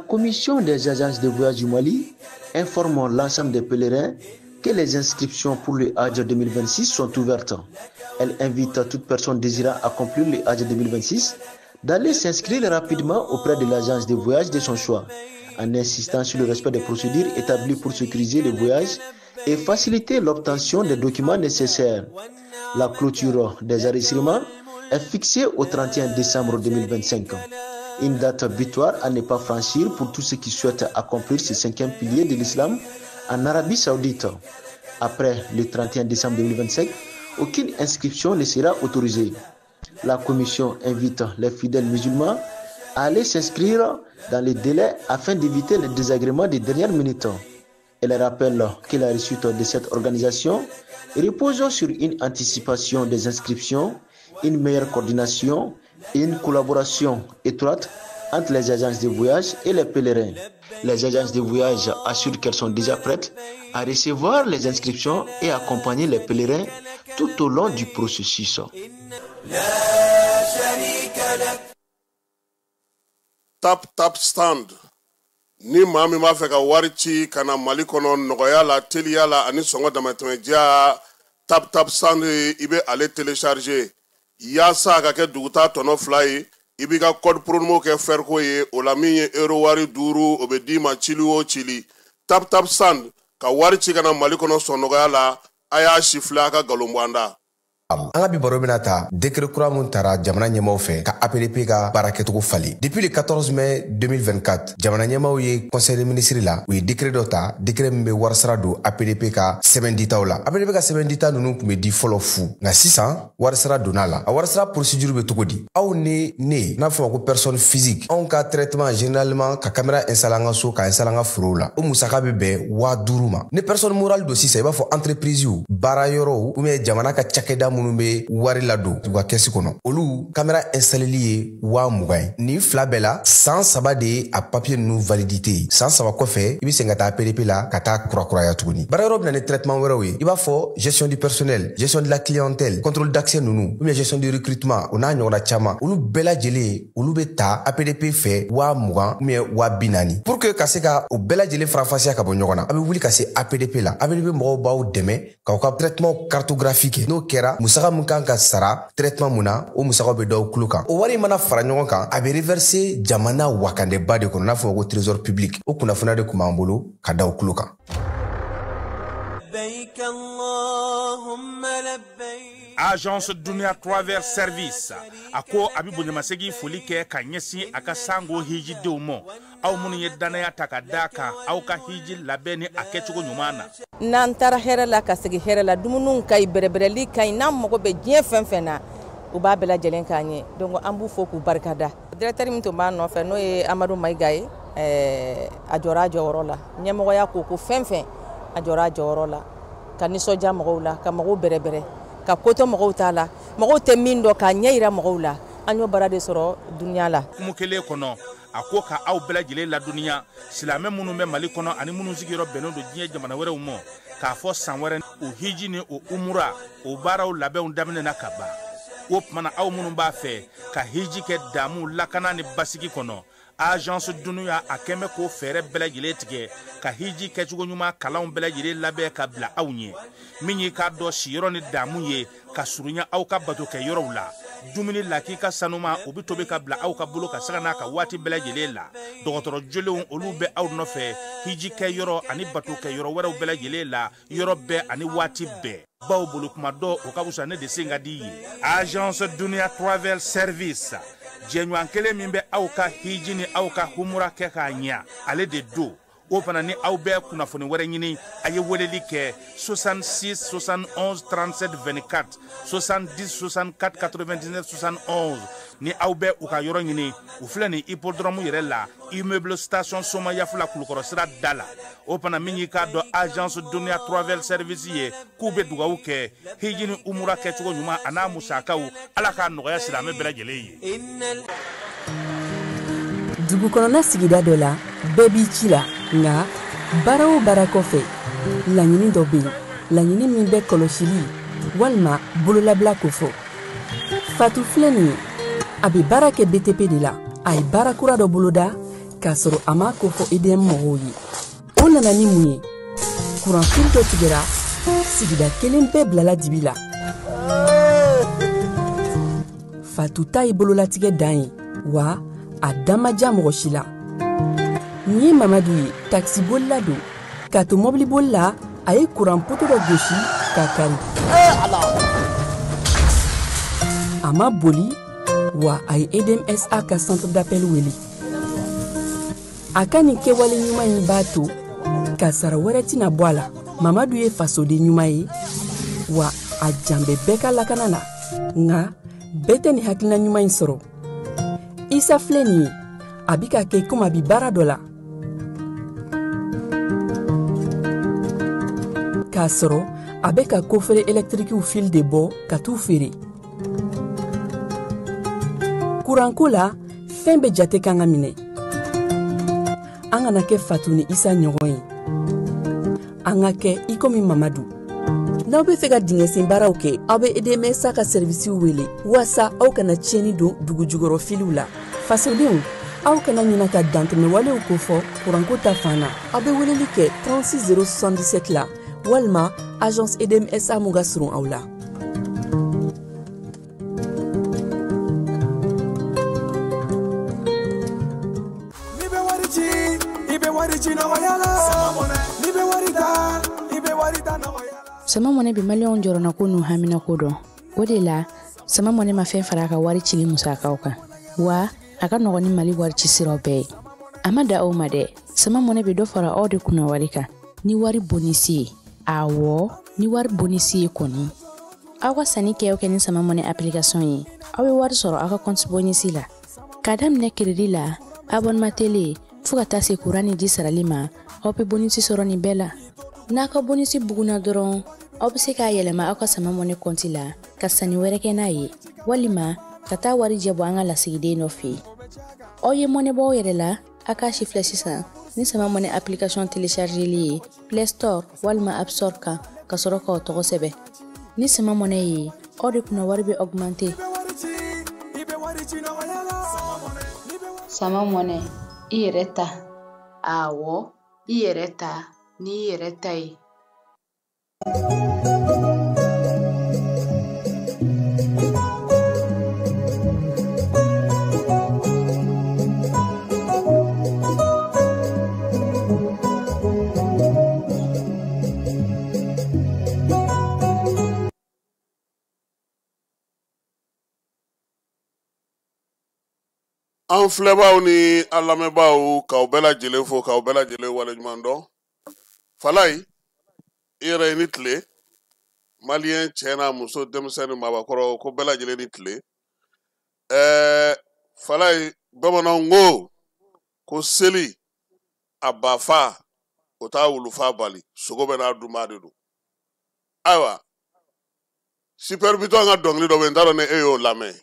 Commission des agences de voyage du Mali informe l'ensemble des pèlerins que les inscriptions pour le Hajj 2026 sont ouvertes. Elle invite toute personne désirant accomplir le Hajj 2026 d'aller s'inscrire rapidement auprès de l'agence de voyage de son choix, en insistant sur le respect des procédures établies pour sécuriser le voyage et faciliter l'obtention des documents nécessaires. La clôture des enregistrements est fixée au 31 décembre 2025. Une date butoir à ne pas franchir pour tous ceux qui souhaitent accomplir ce cinquième pilier de l'islam en Arabie Saoudite. Après le 31 décembre 2025, aucune inscription ne sera autorisée. La commission invite les fidèles musulmans à aller s'inscrire dans les délais afin d'éviter les désagréments des dernières minutes. Elle rappelle que la réussite de cette organisation repose sur une anticipation des inscriptions, une meilleure coordination et une collaboration étroite entre les agences de voyage et les pèlerins. Les agences de voyage assurent qu'elles sont déjà prêtes à recevoir les inscriptions et accompagner les pèlerins tout au long du processus. Tap Tap Stand ni maa min b'a fɛ ka wari ci ka na Mali kɔnɔ nɔgɔya la, teliya la ani sɔngɔ damatɛmɛdiya, Tap Tap Stand, i bɛ ale télécharger yaasa a ka kɛ dugutaa tɔnɔ 2 ye. I b'i ka code promo kɛ fɛriko ye, o la min ye euro wari 5, o bɛ d'i ma cili o cili. Tap Tap Stand ka wari ci ka na Mali kɔnɔ sɔn nɔgɔya la. A y'a sifilɛ, a ka nkalon bɔ an da. An ka bi baro bɛna ta décret kura mun tara jamana ɲɛmaw fɛ ka APDP ka baara kɛcogo falen. Depuis le 14 mai 2024, jamana ɲɛmaw ye conseil des ministres la, u ye décret dɔ ta, décret min bɛ warisara don APDP ka sɛbɛn ditaw la. APDP ka sɛbɛn dita ninnu tun bɛ di fɔlɔ fu, nka sisan warisara donna la. A warisara procédure bɛ cogo di? Aw ni ne n'a fɔ ma ko personne physique, anw ka traitement, généralement ka caméra installer an ka so, ka installer an ka forow la, o musaka bɛ bɛn 5000 ma. Ni personne morale don sisan, i b'a fɔ entreprise, baara yɔrɔw ou bien jamana ka cakɛda minnu bɛ wari ladon u ka kɛsi kɔnɔ, olu caméra installeli ye 20 000 ye. Nin fila bɛɛ la, san 3 de ye a papier ninnu validité ye. San 3 kɔfɛ, i bɛ segin ka taa APDP la ka taa kurakuraya tuguni. Baara yɔrɔ bɛ na ni traitement wɛrɛw ye, i b'a fɔ gestion du personnel, gestion de la clientèle, contrôle d'accès ninnu ou bien gestion du recrutement, o n'a ɲɔgɔnna caman. Olu bɛɛ lajɛlen, olu bɛ ta APDP fɛ 20 000 ou bien 40 000. Pour que ka se ka o bɛɛ lajɛlen faranfasiya ka bɔ ɲɔgɔn na, a bɛ wuli ka se APDP la. APDP mɔgɔw b'aw dɛmɛ k'aw ka traitement cartographie kɛ. N'o kɛra, musaka mun kan ka sara traitement mun na, o musakaw bɛ d'aw tulo kan. O wari mana fara ɲɔgɔn kan, a bɛ reverser jamana wakandeba de kɔnɔ, n'a fɔ ko trésor public. O kunnafoniya de tun b'an bolo ka da o tulo kan. لبيك اللهم لبيك. Agence Dunia Travel Service a ko a bɛ bonyamasegin foli kɛ ka ɲɛsin a ka sango hijidenw ma, aw minnu ye danaya ta ka d'a kan aw ka hiji labɛn ni a kɛcogo ɲuman na. N'an taara hɛrɛ la ka segin hɛrɛ la, dumuniw ka ɲi, bɛrɛbɛrɛli ka ɲi. N'an mago bɛ diɲɛ fɛn fɛn na, u b'a bɛɛ lajɛlen k'an ye. Donc an b'u fo k'u barikada. Directeur min tun b'a nɔfɛ, n'o ye Amadu Mayiga ye, a jɔra a jɔyɔrɔ la. Ɲɛmɔgɔya ko ko fɛn fɛn, a jɔra a jɔyɔrɔ la ka nisɔndiya mɔgɔw la, ka mɔgɔw bɛrɛbɛrɛ, ka kotɔ mɔgɔw t'a la, mɔgɔw tɛ min dɔn, k'a ɲɛ yira mɔgɔw la. An y'o baara de sɔrɔ dunuya la. Hukumu kelen kɔnɔ, a ko ka aw bɛɛ lajɛlen ladɔnniya, silamɛ minnu bɛ Mali kɔnɔ ani minnu sigiyɔrɔ bɛnnen don diɲɛ jamana wɛrɛw ma, k'a fɔ san wɛrɛ o hiji ni o umura, o baaraw labɛnw daminɛna ka ban. O tumana, aw minnu b'a fɛ ka hiji kɛ damu, lakana ni basigi kɔnɔ, Agence Dunuya a kɛn bɛ k'o fɛɛrɛ bɛɛ lajɛlen tigɛ ka hiji kɛcogo ɲuman kalanw bɛɛ lajɛlen labɛn ka bila aw ɲɛ. Min y'i k'a dɔn siyɔrɔ ni damu ye ka surunya aw ka bato kɛ yɔrɔw la, dumuni lakika sanuma, o bɛ tobi ka bila aw ka bolo ka saga n'a ka waati bɛɛ lajɛlen la. Dɔgɔtɔrɔ jolenw, olu bɛ aw nɔfɛ hiji kɛ yɔrɔ ani bato kɛ yɔrɔ wɛrɛw bɛɛ lajɛlen la, yɔrɔ bɛɛ ani waati bɛɛ. Baw bolo kuma dɔ, o ka fisa ne de sen ka di ye. Agence Dunia Travel Service, jɛɲɔgɔn kelen min bɛ aw ka hiji ni aw ka humura kɛ k'a ɲa, ale de don. O fana ni aw bɛ kunnafoni wɛrɛ ɲini, a ye weleli kɛ 66 71 37 24, 70 64 99 71. Ni aw bɛ u ka yɔrɔ ɲini, u filɛ nin hippodrome yɛrɛ la, immeuble station Somayafula, Kulukɔrɔ sira da la. O fana, min y'i k'a dɔn Agence Dunia Travel Service ye, k'u bɛ dugawu kɛ hiji ni umura kɛcogo ɲuman a n'a musakaw, Ala k'a nɔgɔya silamɛ bɛɛ lajɛlen ye. Dugu kɔnɔna sigida dɔ la, bɛɛ b'i ci la, nka baara o baara kɔfɛ, laɲini dɔ bɛ yen, laɲini min bɛ kɔlɔsili walima bololabila kofɔ. Fatu filɛ nin ye, a bɛ baara kɛ BTP de la. A ye baara kura dɔ boloda. K'a sɔrɔ a m'a ko fɔ EDM mɔgɔw ye. O nana ni mun ye? Kuranfili dɔ tigɛra, sigida kelen bɛɛ bilala dibi la. Fatu ta ye bololatigɛ dan ye, wa a da ma diya mɔgɔ si la. Nin ye Mamadu ye, takisibolila don. K'a to mɔbiliboli la, a ye kuran poto dɔ gosi k'a kari. A ma boli, wa a ye EDMSA ka centre d'appel wele. A ka nin kɛwale ɲuman in b'a to kasara wɛrɛ tɛna bɔ a la. Mamadu ye fasoden ɲuman ye, wa a jan bɛ bɛɛ ka lakana na. Nka bɛɛ tɛ nin hakilina ɲuman in sɔrɔ. Isa filɛ nin ye, a bi ka kɛ komi a bi baara dɔ la, k'a sɔrɔ a bɛ ka kofere ɛlɛtirikiw fil de bɔ ka t'u feere. Kuranko la, fɛn bɛɛ jate kan ka minɛ. An kana kɛ Fatu ni Isa ɲɔgɔn ye, an ka kɛ i komi Mamadu. N'aw bɛ fɛ ka dingɛsen baaraw kɛ, aw bɛ EDMSA ka sɛrivisiw wele waasa aw kana tiɲɛni don dugu jukɔrɔ filiw la. Fasodenw, aw kana ɲina ka dantɛmɛwalew kofɔ kuranko ta fan na. Aw bɛ weleli kɛ 36 077 la walima agence EDMSA mun ka surun aw la. N'i bɛ wari ci, i bɛ wari ci nɔgɔya la. N'i bɛ wari ta, i bɛ wari ta nɔgɔya la. Sama Mɔnɛ bɛ maliyɛnw jɔrɔnako n'u haminako dɔn. O de la, Sama Mɔnɛ ma fɛn fara a ka wari cili musakaw kan, wa a ka nɔgɔn ni Mali wari ci siraw bɛɛ ye. A ma da aw ma dɛ, Sama Mɔnɛ bɛ dɔ fara aw de kunna wari kan ni wari bonisi ye. Awɔ, ni wari bonisi ye kɔni. Aw ka sanni kɛ o kɛ ni Sama Mɔnɛ application ye, aw bɛ wari sɔrɔ aw ka compte bonisi la. K'a daminɛ crédit la, abonnement télé, fo ka taa se courant ni ji sarali ma, aw bɛ bonisi sɔrɔ nin bɛɛ la. N'a ka bonisi bugunna dɔrɔn, aw bɛ se k'a yɛlɛma aw ka Sama Mɔnɛ compte la ka sanni wɛrɛ kɛ n'a ye, walima ka taa wari jɛ bɔ an ka lasigiden dɔ fɛ yen. Aw ye mɔnɛ bɔ aw yɛrɛ la, a k'a si filɛ sisan ni Sama Mɔnɛ application téléchargeli ye Play Store walima App Store kan, ka sɔrɔ k'aw tɔgɔ sɛbɛn. Ni Sama Mɔnɛ ye, aw de kunna wari bɛ augmenter. Sama Mɔnɛ, i yɛrɛ ta. Awɔ, i yɛrɛ ta n'i yɛrɛ ta ye. An filɛbaaw ni an lamɛnbaaw, k'aw bɛɛ lajɛlen fo, k'aw bɛɛ lajɛlen waleɲuman dɔn. Falayi, i yɛrɛ i ni tile. Maliyɛn cɛ n'a muso, denmisɛn ni maabakɔrɔ, ko bɛɛ lajɛlen ni tile. Falayi, bamananw ko seli a ba fa o t'a wulufa bali, sogo bɛ n'a dunbaa de don. Ayiwa, Super Biton ka dɔnkili dɔ bɛ yen, n t'a dɔn ni e y'o lamɛn,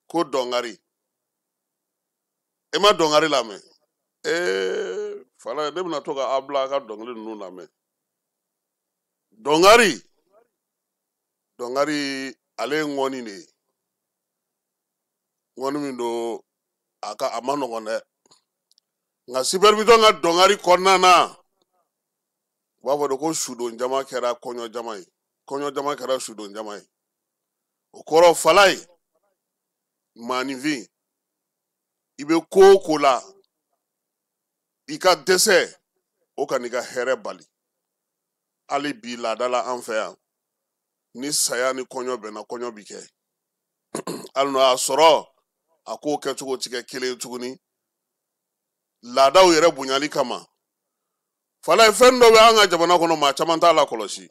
ko dɔnkari. E ma dɔnkari lamɛn? Falayi, ne bɛna to ka aw bila a ka dɔnkili ninnu lamɛn. Dɔnkari, dɔnkari ale ye ŋɔni de ye. Ŋɔni min don, a ka a ma nɔgɔn dɛ. Nka Super Biton ka dɔnkari kɔnɔna na, u b'a fɔ de ko sudon jama kɛra kɔɲɔ jama ye, kɔɲɔ jama kɛra sudon jama ye. O kɔrɔ, Falayi, maaninfin, i bɛ ko o ko la, i ka dɛsɛ o ka n'i ka hɛrɛ bali. Hali bi laada la an fɛ yan, ni saya ni kɔɲɔ bɛnna, kɔɲɔ bi kɛ. Hali n'o y'a sɔrɔ a kow kɛcogo ti kɛ kelen ye tuguni, laadaw yɛrɛ bonyali kama. Falayi, fɛn dɔ bɛ an ka jamana kɔnɔ, maa caman t'a lakɔlɔsi.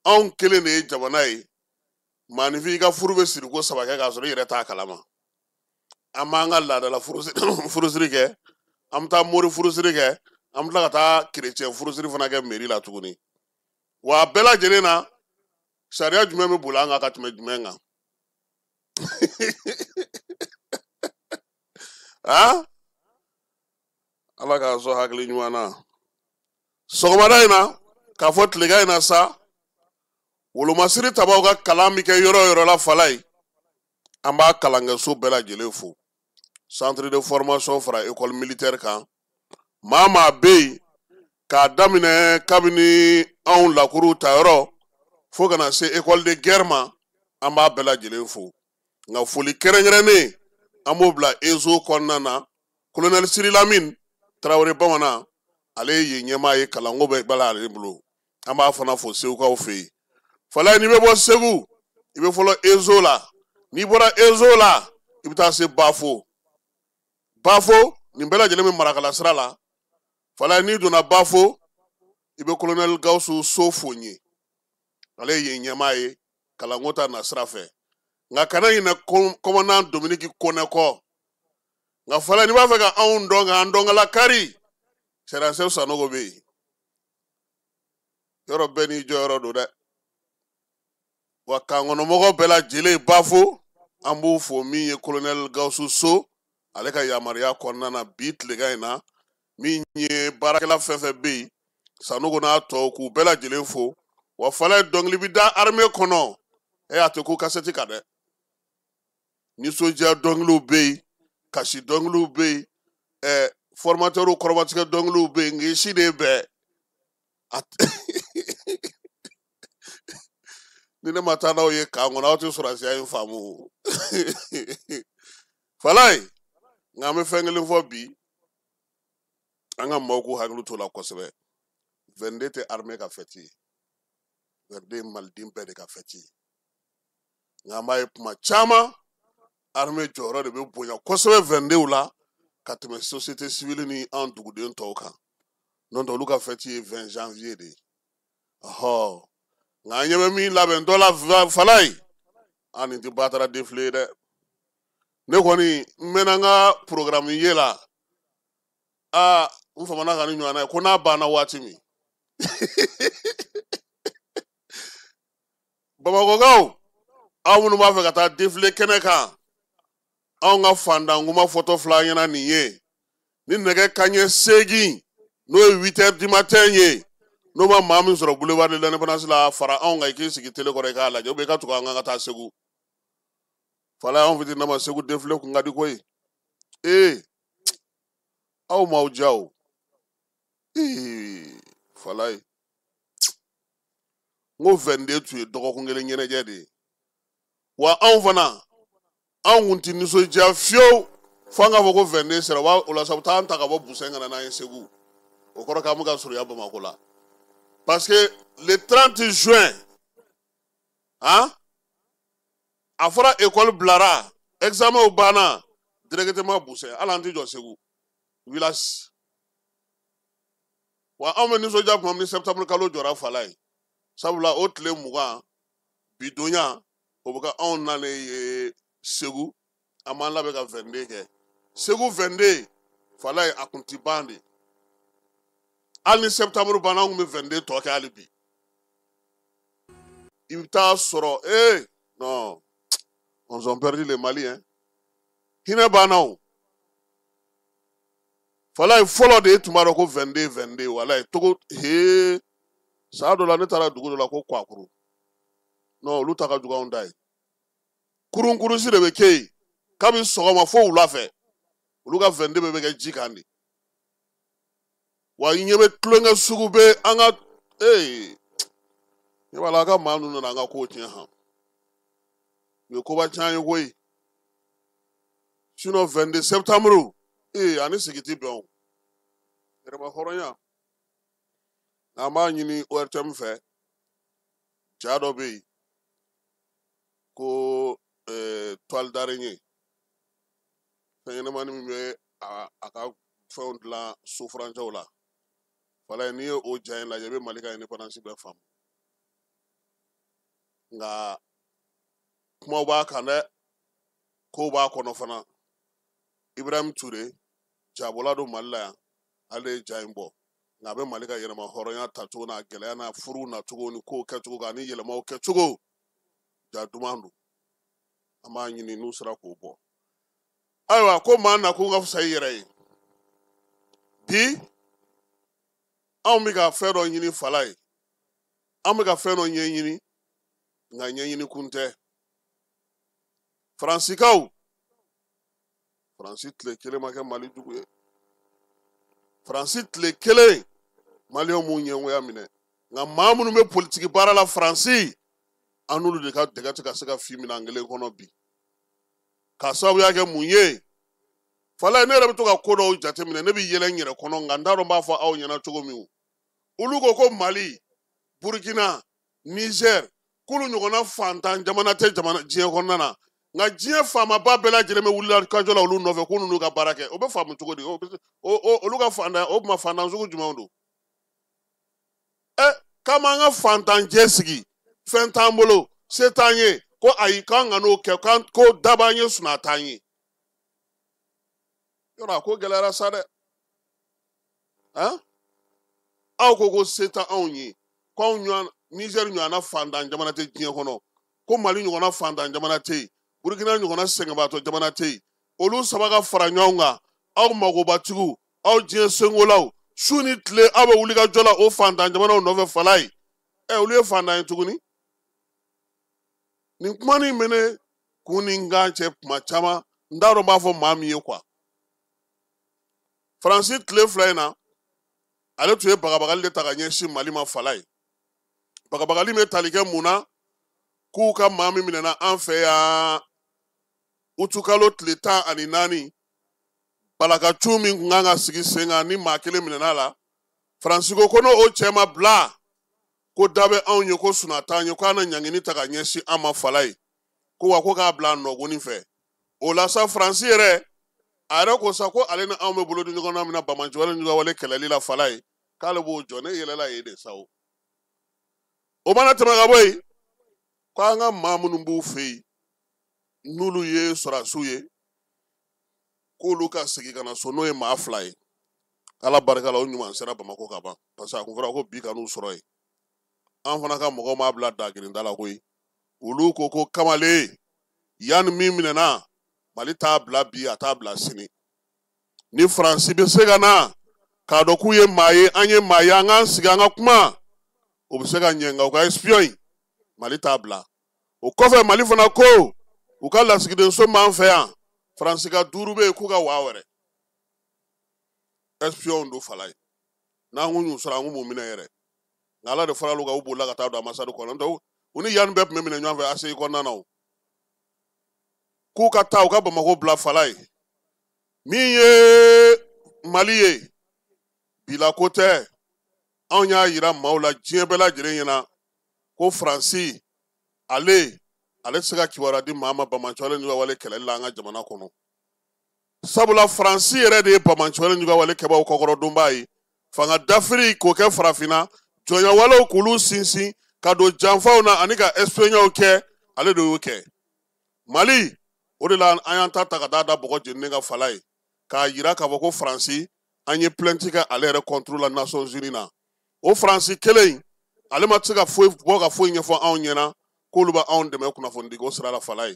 Anw kelen de ye jamana ye, maaninfin, i ka furu bɛ siri ko saba kɛ k'a sɔrɔ i yɛrɛ t'a kalama. An b'an ka laadala furusiri kɛ, an bɛ taa mori furusiri kɛ, an bɛ tila ka taa kerecɛn furusiri fana kɛ mairie la tuguni. Wa a bɛɛ lajɛlen na, sariya jumɛn bɛ boli an kan ka tɛmɛ jumɛn kan? Han, Ala k'an sɔn hakili ɲuman na. Sɔgɔmada in na, k'a fɔ tilegan in na sa, wolomasiri tabaw ka kalan bɛ kɛ yɔrɔ o yɔrɔ la, Falayi, an b'a kalankɛso bɛɛ lajɛlen fo. Centre de formation fara école militaire kan. Maa maa bɛ yen k'a daminɛ kabini anw lakuru tayɔrɔ fo ka na se école de guerre ma, an b'a bɛɛ lajɛlen fo. Nka foli kɛrɛnkɛrɛnnen an b'o bila ESO kɔnɔna na. Colonel Siri Lamine Tarawele Bamanan, ale ye yen ɲɛmaa ye, kalanko bɛ bala ale bolo. An b'a fana fo Segukaw fɛ yen. Falaye, n'i bɛ bɔ Segu, i bɛ fɔlɔ ESO la. N'i bɔra ESO la, i bɛ taa se Bafo. Bafo nin bɛɛ lajɛlen bɛ Marakala sira la. Falaye, n'i donna Bafo, i bɛ colonel Gawusu So fo n ye. Ale ye yen ɲɛmaa ye kalanko ta na sira fɛ. Nka kana ɲinɛ commandant Dominique Kone kɔ. Nka Falaye, n'i b'a fɛ ka anw dɔn k'an dɔnkala kari, Sɛrɛnsɛw Sanogo bɛ yen. Yɔrɔ bɛɛ n'i jɔyɔrɔ don dɛ. Wa kankɔnɔmɔgɔ bɛɛ lajɛlen Bafo, an b'u fo. Min ye colonel Gawusu So, ale ka yamaruya kɔnɔna na bi tilegan in na, min ye baarakɛla fɛn fɛn bɛ yen, Sanogo n'a tɔw, k'u bɛɛ lajɛlen fo. Wa Falaye, dɔnkili bɛ da armée kɔnɔ, e a tɛ ko kasɛti kan dɛ. Nisɔndiya dɔnkiliw bɛ yen, kasi dɔnkiliw bɛ yen, formateurw kɔrɔmatigɛ dɔnkiliw bɛ yen, nka si de bɛɛ ni ne ma taa n'aw ye kan kɔnɔ, aw tɛ sɔrɔsiya in faamu. Falaye, nka an bɛ fɛn kelen fɔ bi, an ka maaw k'u hakili t'o la kosɛbɛ. 22 tɛ armée ka fête ye, 22 ye maliden bɛɛ de ka fête ye. Nka an b'a ye kuma caman, armée jɔyɔrɔ de bɛ bonya kosɛbɛ 22 la ka tɛmɛ société civile ni an duguden tɔw kan. N'o tɛ, olu ka fête ye 20 janvier de ye. Ɔhɔ, nka an ɲɛ bɛ min labɛn dɔ la Falaye, an nin tɛ batara défilé ye dɛ. Ne kɔni n mɛnna n ka programme ye la, aa n famana ka ni ɲɔgɔnna ye ko n'a banna waati min. Bamakɔkaw, aw minnu b'a fɛ ka taa défilé kɛnɛ kan, anw ka fandankuma fɔtɔ fila ɲɛna nin ye. Ni nɛgɛ kanɲɛ 8, n'o ye 8 heures du matin ye, n'o ma maa min sɔrɔ boulevard de l'Indépendance la, fara anw kan, i k'i sigi télé kɔrɔ i k'a lajɛ, ou bien i ka tugu an kan ka taa Segu. Falaye, anw fitinin ma Segu défilé kun ka di koyi. Ee, aw m'aw diya o. Ee Falaye, n ko 22 tun ye dɔgɔkun kelen ɲɛnajɛ de ye. Wa anw fana, anw kun ti nisɔndiya fiyewu fo an k'a fɔ ko 22 sera. O la sa, u t'an ta ka bɔ Busɛn ka na n'an ye Segu. O kɔrɔ k'an bɛ ka surunya Bamakɔ la. Parce que le 30 juin, han, a fɔra école bilara, examen banna, directement Busɛn, hali an tɛ jɔ Segu village. Wa anw bɛ nisɔndiya tuma min ni septembre kalo jɔra Falaye, sabula o tile 20 bidonya o bɛ kɛ anw nalen ye Segu. An b'an labɛn ka 22 kɛ Segu. 22 Falaye, a kun ti ban de. Hali ni septembre banna, an kun bɛ 22 tɔ kɛ hali bi. I bɛ taa sɔrɔ ee non, on ont perdu le Mali hein. Hinɛ banna o. Falaye, fɔlɔ de tun b'a dɔn ko 22 22, walayi togo hee. San dɔ la, ne taara dugu dɔ la ko Kwakuru. Non, olu ta ka jugu anw ta ye. Kurunkurusi de bɛ kɛ yen kabini sɔgɔma fo wula fɛ. Olu ka 22 bɛɛ bɛ kɛ ji kan de. Wa i ɲɛ bɛ tulonkɛ sugu bɛ an ka ee ɲɛ b'a la, a ka maa ninnu nana an ka kow tiɲɛ han. U ye koba tiɲɛ an ye koyi. Sinon 22 septembre, ee ani sigi ti bɛn o. Yɛrɛma hɔrɔnya. An b'a ɲini ORTM fɛ, ja dɔ bɛ yen ko toile d'araignée, fɛn ɲɛnɛmani min bɛ a ka fɛnw dilan sofurancɛw la. Falaye, n'i ye o ja in lajɛ, i bɛ Mali ka indépendance bɛɛ faamu. Nka kumaw b'a kan dɛ, kow b'a kɔnɔ fana. Ibrahim Ture, jabɔla don Mali la yan, ale ye ja in bɔ. Nka a bɛ Mali ka yɛlɛma hɔrɔnya tacogo n'a gɛlɛya n'a furuw nacogo ni kow kɛcogo kan ani yɛlɛmaw kɛcogo, ja duman don. An b'a ɲini n'u sera k'o bɔ. Ayiwa, ko maa nakun ka fisa i yɛrɛ ye. Bi anw bɛ ka fɛn dɔ ɲini Falaye, an bɛ ka fɛn dɔ ɲɛɲini, nka ɲɛɲini kun tɛ. Faransikaw, Faransi tile kelen ma kɛ Mali jugu ye. Faransi tile kelen maliyɛnw m'u ɲɛngoya minɛ. Nka maa minnu bɛ politiki baara la Faransi, an n'olu de ka dɛgɛ tɛ ka se ka fin minɛn kelen kɔnɔ bi. K'a sababuya kɛ mun ye? Falaye, ne yɛrɛ bɛ to ka ko dɔw jateminɛ, ne bɛ yɛlɛ n yɛrɛ kɔnɔ, nka n t'a dɔn n b'a fɔ aw ɲɛna cogo min. Olu ko ko Mali, Burkina, Niger, k'olu ɲɔgɔnna fantan jamana tɛ jamana diɲɛ kɔnɔna na. Nka diɲɛ faamaba bɛɛ lajɛlen bɛ wulila kajɔ la olu nɔfɛ k'u n'u ka baara kɛ. O bɛ faamu cogo di? Olu ka fantan, o tuma fantan sugu jumɛnw don? K'an b'an ka fantanjɛ sigi, fɛn t'an bolo, se t'an ye, ko ayi, k'an ka n'o kɛ, ko da b'an ye, sunaa t'an ye. Yɔrɔ a ko gɛlɛyara sa dɛ. Han? Aw ko ko se tɛ anw ye, ko anw ɲɔgɔn Niger ɲɔgɔnna fantan jamana tɛ diɲɛ kɔnɔ, ko Mali ɲɔgɔnna fantan jamana tɛ yen, Burkina ɲɔgɔnna sɛgɛnbaatɔ jamana tɛ yen. Olu saba ka fara ɲɔgɔn kan, aw magobatigiw, aw diɲɛ senkolaw, su ni tile aw bɛ wuli ka jɔ la o fantan jamanaw nɔfɛ Falaye. Olu ye fantan ye tuguni. Nin kuma nin bɛ ne kun ni n kan cɛ kuma caman, n t'a dɔn n b'a fɔ maa min ye quoi. Faransi tile fila in na, ale tun ye bagabagali de ta ka ɲɛsin Mali ma Falaye. Bagabagali bɛ tali kɛ mun na? K'u ka maa min minɛna an fɛ yan utukalo tile 14, balakacun min tun kan ka sigi sen kan ni maa kelen minɛna la, Faransi ko ko n'o cɛ ma bila, ko da bɛ anw ye, ko sunaa t'an ye, k'a na ɲangini ta ka ɲɛsin an ma Falaye. Ko wa ko k'a bila a nɔgɔnin fɛ. O la sa Faransi yɛrɛ, a yɛrɛ ko sa ko ale ni anw bɛ bolo di ɲɔgɔn na min na banbaanciwale ni wale kɛlɛli la Falaye, k'ale b'o jɔ. Ne yɛlɛla yen de sa o. O mana tɛmɛ ka bɔ yen, k'an ka maa minnu b'u fɛ yen n'olu ye sɔrɔdasiw ye, k'olu ka segin ka na so, n'o ye maa 2 ye. Ala barika la, o ɲuman sera Bamakɔ ka ban, parce que a kun fɔra ko bi ka n'u sɔrɔ yen. An fana ka mɔgɔw m'a bila dagirinda la koyi. Olu ko ko kamalen, yanni min minɛna, Mali t'a bila bi, a t'a bila sini. Ni Faransi bɛ se ka na k'a dɔn k'u ye maa ye, an ye maa ye, an k'an sigi an ka kuma, o bɛ se ka ɲɛ, nka u ka espion in, Mali t'a bila. O kɔfɛ Mali fana ko u ka lasigidenso m'an fɛ yan, Faransi ka 5 bɛ yen k'u ka 10 wɛrɛ. Espion don Falaye. N'an kun y'u sɔrɔ, an kun b'u minɛ yɛrɛ. Nka Ala de fara l'u kan, u bolila ka taa don ambassade kɔnɔ. N'o tɛ u ni yan bɛɛ tun bɛ minɛ ɲɔgɔn fɛ ACI kɔnɔna na o. K'u ka taa u ka Bamakɔ bila Falaye. Min ye Mali ye, bila ko tɛ, anw y'a yira maaw la diɲɛ bɛɛ lajɛlen ɲɛna ko Faransi ale tɛ se ka kibaruya di maa ma banbaanciwale ni wale kɛlɛli la an ka jamana kɔnɔ. Sabula Faransi yɛrɛ de ye banbaanciwale ni wale kɛbaaw kɔkɔrɔdonbaa ye. Fanga dafiri k'o kɛ farafinna, jɔnyawalew k'olu sinsin ka don janfaw na ani ka espionnyaw kɛ, ale de y'o kɛ. Mali, o de la an y'an ta ta ka taa da bɔgɔ jeninen kan Falaye, k'a yira k'a fɔ ko Faransi, an ye plainte kɛ ale yɛrɛ contre la Nations Unies na. O Faransi kelen in, ale ma se ka foyi bɔ ka foyi ɲɛfɔ anw ɲɛna k'olu bɛ anw dɛmɛ kunnafonidiko sira la Falaye.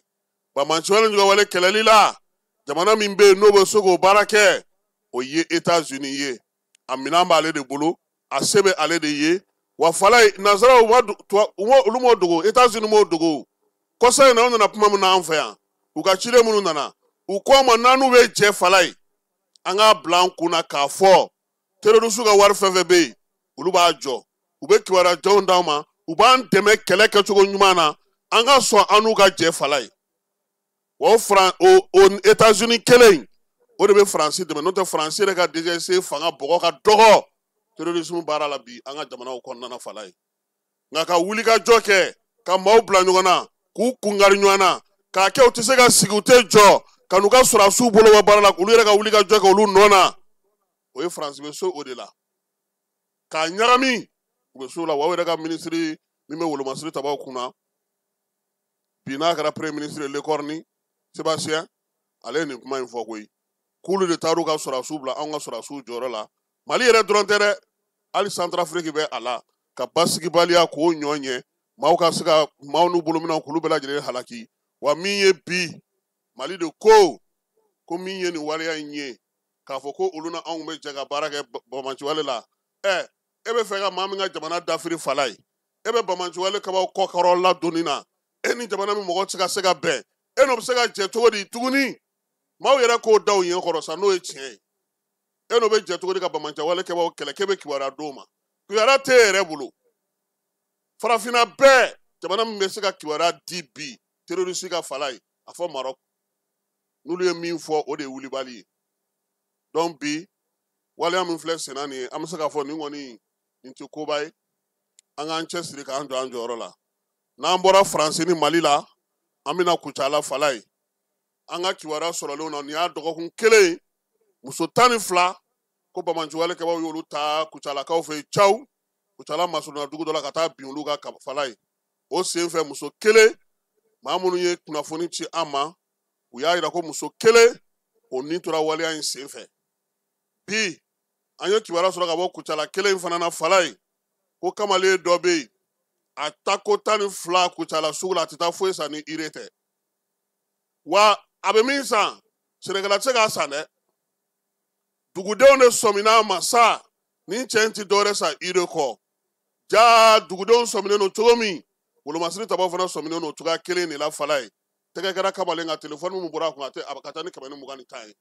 Banbaanciwale ni wale kɛlɛli la, jamana min bɛ yen n'o bɛ se k'o baara kɛ, o ye États-Unis ye. A minɛn b'ale de bolo, a se bɛ ale de ye. Wa Falaye, nanzaraw olu m'o dogo, États-Unis m'o dogo. Kɔsa in na, u nana kuma min na an fɛ yan, u ka ciden minnu nana, u ko an ma n'an n'u bɛ jɛ Falaye, an k'a bila an kun na k'a fɔ terroriste ka wari fɛn fɛn bɛ yen, olu b'a jɔ, u bɛ kibaruya jɔnw d'an ma, u b'an dɛmɛ kɛlɛ kɛcogo ɲuman na, an ka sɔn an n'u ka jɛ Falaye. Wa o États-Unis kelen in, o de bɛ Faransi dɛmɛ, n'o tɛ Faransi yɛrɛ ka DGSE fanga bɔgɔ ka dɔgɔ terrorisme baara la bi an ka jamanaw kɔnɔna na Falaye. Nka ka wuli ka jɔ kɛ, ka maaw bila ɲɔgɔn na, k'u kungari ɲɔgɔn na, k'a kɛ u tɛ se ka sigi, u tɛ jɔ, ka n'u ka sɔrɔdasiw bolo bɔ baara la, olu yɛrɛ ka wuli ka jɔ kɛ olu nɔ na, o ye Faransi bɛ se o de la. K'a ɲagami, u bɛ se o la. Wa u yɛrɛ ka minisiri min bɛ wolomasiri tabaw kunna bi, n'a kɛra premier ministre Lecornu Sébastien, ale ye nin kuma in fɔ koyi, k'olu de taar'u ka sɔrɔdasiw bila anw ka sɔrɔdasiw jɔyɔrɔ la. Mali yɛrɛ dɔrɔn tɛ dɛ, hali Centrafrique bɛ a la, ka basigibaliya k'o ɲɔ ɲɛ, maaw ka se ka maaw n'u bolominɛnw k'olu bɛɛ lajɛlen halaki. Wa min ye bi, Mali de ko ko min ye nin waleya in ye, k'a fɔ ko olu na anw bɛ jɛ ka baara kɛ banbaanciwale la. E bɛ fɛ ka maa min ka jamana dafiri Falaye, e bɛ banbaanciwale kabaw kɔkɔrɔ ladonni na, e ni jamana min mɔgɔ tɛ se ka bɛn, e n'o bɛ se ka jɛ cogo di tuguni? Maaw yɛrɛ k'o da u ɲɛ kɔrɔ sa, n'o ye tiɲɛ ye. E n'o bɛ jɛ cogo di ka bamancɛwale kɛbaaw kɛlɛ k'e bɛ kibaruya d'o ma? Kibaruya t'e yɛrɛ bolo. Farafinna bɛɛ jamana min bɛ se ka kibaruya di bi terroriste ka fala ye, a fɔ Maroc. N'olu ye min fɔ, o de ye wulibali ye. Donc bi waleya min filɛ senna nin ye, an bɛ se k'a fɔ nin kɔni nin tɛ koba ye. An k'an cɛsiri k'an jɔ an jɔyɔrɔ la. N'an bɔra Faransi ni Mali la, an bɛna Kucala fala ye. An ka kibaruya sɔrɔlenw na, nin y'a dɔgɔkun kelen ye, muso 12 ko bamanciwale kɛbaaw y'olu ta Kucalakaw fɛ yen caw, Kucala masurunna dugu dɔ la ka taa bin olu ka fala ye. O senfɛ muso kelen, maa minnu ye kunnafoni ci an ma, u y'a yira ko muso kelen o ni tora waleya in senfɛ. Bi an ye kibaruya sɔrɔ ka bɔ Kucala kelen in fana na fala ye, ko kamalen dɔ bɛ yen, a tako 12 Kucala sugu la, a tɛ taa foyi san ni ire tɛ. Wa a bɛ min san, sɛnɛkɛla tɛ se k'a san dɛ. Dugudenw de sɔmina a ma sa, nin cɛ in tɛ dɔwɛrɛ san ire kɔ. Ja dugudenw sɔminen don cogo min, wolomasiri tabaw fana sɔminen don cogoya kelen de la fala ye. Tɛgɛ kɛra kamalen ka telefɔni min bɔra a kun, a tɛ a ka ca ni 120 ye.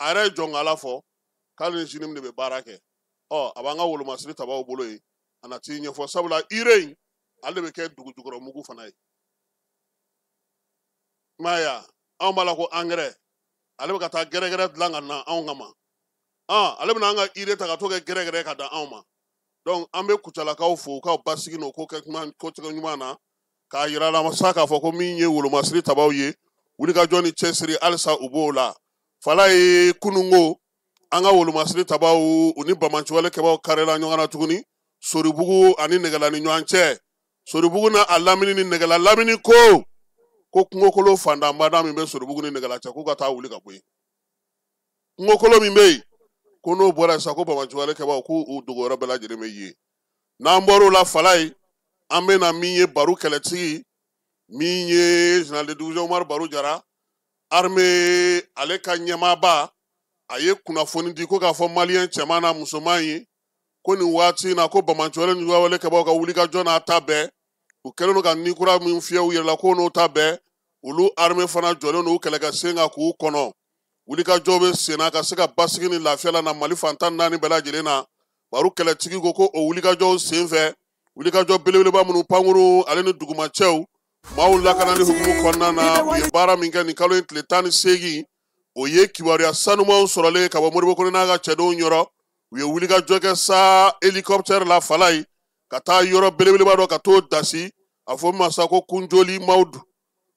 A yɛrɛ ye jɔn k'Ala fɔ k'ale ni JNIM de bɛ baara kɛ. Ɔ a b'an ka wolomasiri tabaw bolo yen, a na t'i ɲɛfɔ, sabula ire in ale de bɛ kɛ dugu jukɔrɔ mugu fana ye. I m'a ye wa, anw b'a la ko angɛrɛ, ale bɛ ka taa gɛrɛgɛrɛ dilan ka na anw kama. Ale bɛna an ka ire ta ka t'o kɛ gɛrɛgɛrɛ ka da anw ma. Donc an bɛ Kucalakaw fo u ka basigi n'o ko kɛ ko cogo ɲuman na, k'a yira la sa k'a fɔ ko min ye wolomasiri tabaw ye, wulikajɔ ni cɛsiri halisa u b'o la. Fala ye kununko an ka wolomasiri tabaw u ni bamanciwale kɛbaaw karila ɲɔgɔn na tuguni, Soribugu ani Nɛgɛla ni ɲɔgɔn cɛ. Soribugu n'a a lamini ni Nɛgɛla lamini ko kungokolo fantanbada min bɛ Soribugu ni Nɛgɛla cɛ, k'u ka taa wuli ka bɔ yen. Kungokolo min bɛ yen, ko n'o bɔra sisan, ko bamanciwale kɛbaaw k'u dogoyɔrɔ bɛɛ lajɛlen bɛ yen. N'an bɔr'o la fala ye, an bɛ na min ye Baru kɛlɛtigi, min ye général de division Umaru Baru Jara, armée ale ka ɲɛmaaba, a ye kunnafoni di ko k'a fɔ maliyɛn cɛman n'a musoman ye ko nin waati in na ko bamanciwale ni wale kɛbaaw ka wulikajɔ n'a ta bɛɛ, u kɛlen don ka ni kura min fiyɛ u yɛrɛ la k'o n'o ta bɛɛ, olu armée fana jɔlen don u kɛlɛkɛ sen kan k'u kɔnɔ. Wulikajɔ bɛ sen na ka se ka basigi ni lafiya la na Mali fan 14 bɛɛ lajɛlen na. Baru kɛlɛtigi ko o wulikajɔw senfɛ, wulikajɔ belebeleba minnu pankuru ale ni dugumacɛw maaw lakanali hukumu kɔnɔna na, u ye baara min kɛ nin kalo in tile 18, o ye kibaruya sanumanw sɔrɔlen ka bɔ Modibo Kone n'a ka cɛdenw yɔrɔ. U ye wulikajɔ kɛ sa hélicoptère la fala ye ka taa yɔrɔ belebeleba dɔ ka t'o dasi, a fɔ min ma sa ko Kunjoli Mawudu.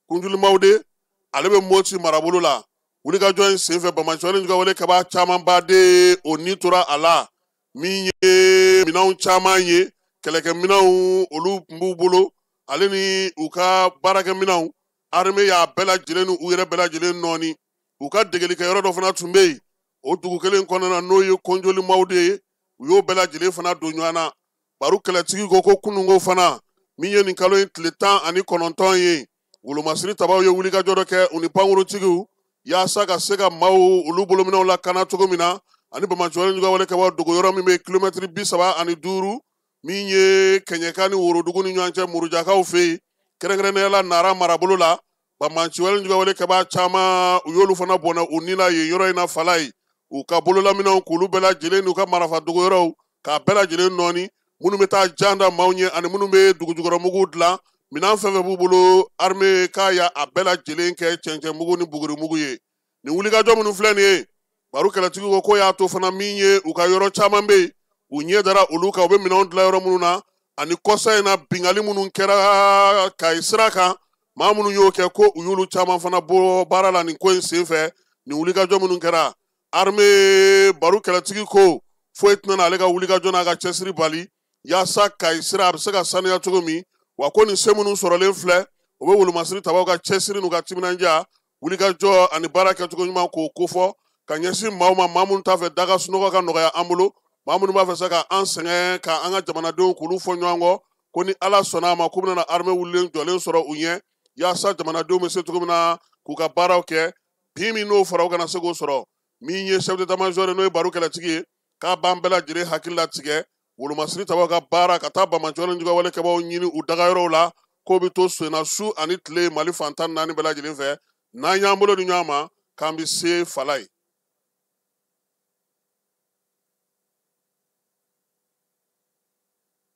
Kunjoli Mawude ale bɛ Moti marabolo la. Wulikajɔ in senfɛ, bamanciwale wale kɛbaa camanba de o ni tora a la, min ye minɛnw caman ye, kɛlɛkɛminɛnw olu tun b'u bolo, ale ni u ka baarakɛminɛnw. Armée y'a bɛɛ lajɛlen ni u yɛrɛ bɛɛ lajɛlen nɔɔni. U ka degelikɛyɔrɔ dɔ fana tun bɛ yen o dugu kelen kɔnɔna na, n'o ye Konjoli Mawude ye, u y'o bɛɛ lajɛlen fana don ɲɔgɔn na. Baru kɛlɛtigi ko kununko fana, min ye nin kalo in tile 19 ye, wolomasiri tabaw ye wulikajɔ dɔ kɛ u ni pankuruntigiw yaasa ka se ka maaw olu bolominɛw lakana cogo min na, ani bamanciwale juguwale kɛbaaw dogoyɔrɔ min bɛ kilomɛtiri 35, min ye Kɛɲɛka ni Worodugu ni ɲɔgɔn cɛ Murujakaw fɛ yen, kɛrɛnkɛrɛnnenya la Nara marabolo la. Bamanciwale juguwale kɛbaa caman u y'olu fana bɔnɛ u ni la yen yɔrɔ in na fala ye. U ka bololaminɛw k'olu bɛɛ lajɛlen n'u ka marafa dogoyɔrɔw k'a bɛɛ lajɛlen nɔɔni, minnu bɛ taa jan da maaw ɲɛ ani minnu bɛ dugujukɔrɔmugu dilan, minɛn fɛn fɛn b'u bolo, armée k'a y'a bɛɛ lajɛlen kɛ cɛncɛnmugu ni bugurimugu ye. Nin wulikajɔ minnu filɛ nin ye, Baru kɛlɛtigi ko k'o y'a to fana min ye u ka yɔrɔ caman bɛ yen, u ɲɛ dara olu kan, u bɛ minɛnw dilan yɔrɔ minnu na, ani kɔsa in na binkanni minnu kɛra Kayi sira kan, maa minnu y'o kɛ ko u y'olu caman fana bɔ baara la nin ko in senfɛ. Nin wulikajɔ minnu kɛra, armée Baru kɛlɛtigi ko foyi tɛna ale ka wulikajɔ n'a ka cɛsiri bali yaasa Kayi sira a bɛ se ka sanuya cogo min. Wa ko nin se minnu sɔrɔlen filɛ, o bɛ wolomasiri tabaw ka cɛsiri n'u ka timinandiya, wulikajɔ ani baara kɛcogo ɲuman k'o kofɔ ka ɲɛsin maaw ma, maa minnu t'a fɛ daga sunɔgɔ ka nɔgɔya an bolo, maa minnu b'a fɛ sa ka an sɛgɛn ka an ka jamanadenw k'olu fɔ ɲɔgɔn kɔ, ko ni Ala sɔnna a ma k'u bɛna armée wulilen jɔlen sɔrɔ u ɲɛ yaasa jamanadenw bɛ se cogo min na k'u ka baaraw kɛ. Bin min n'o fɔra u kana se k'o sɔrɔ. Min ye chef d'état-major n'o ye Baru kɛlɛtigi ye, k'a b'an bɛɛ lajɛlen hakili latigɛ wolomasiri tabaw ka baara ka taa bamanciwale juguwale kɛbaaw ɲini u dagayɔrɔw la, k'o bɛ to senna su ani tile Mali fan 14 bɛɛ lajɛlen fɛ. N'an y'an bolo di ɲɔgɔn ma k'an bɛ se fala ye.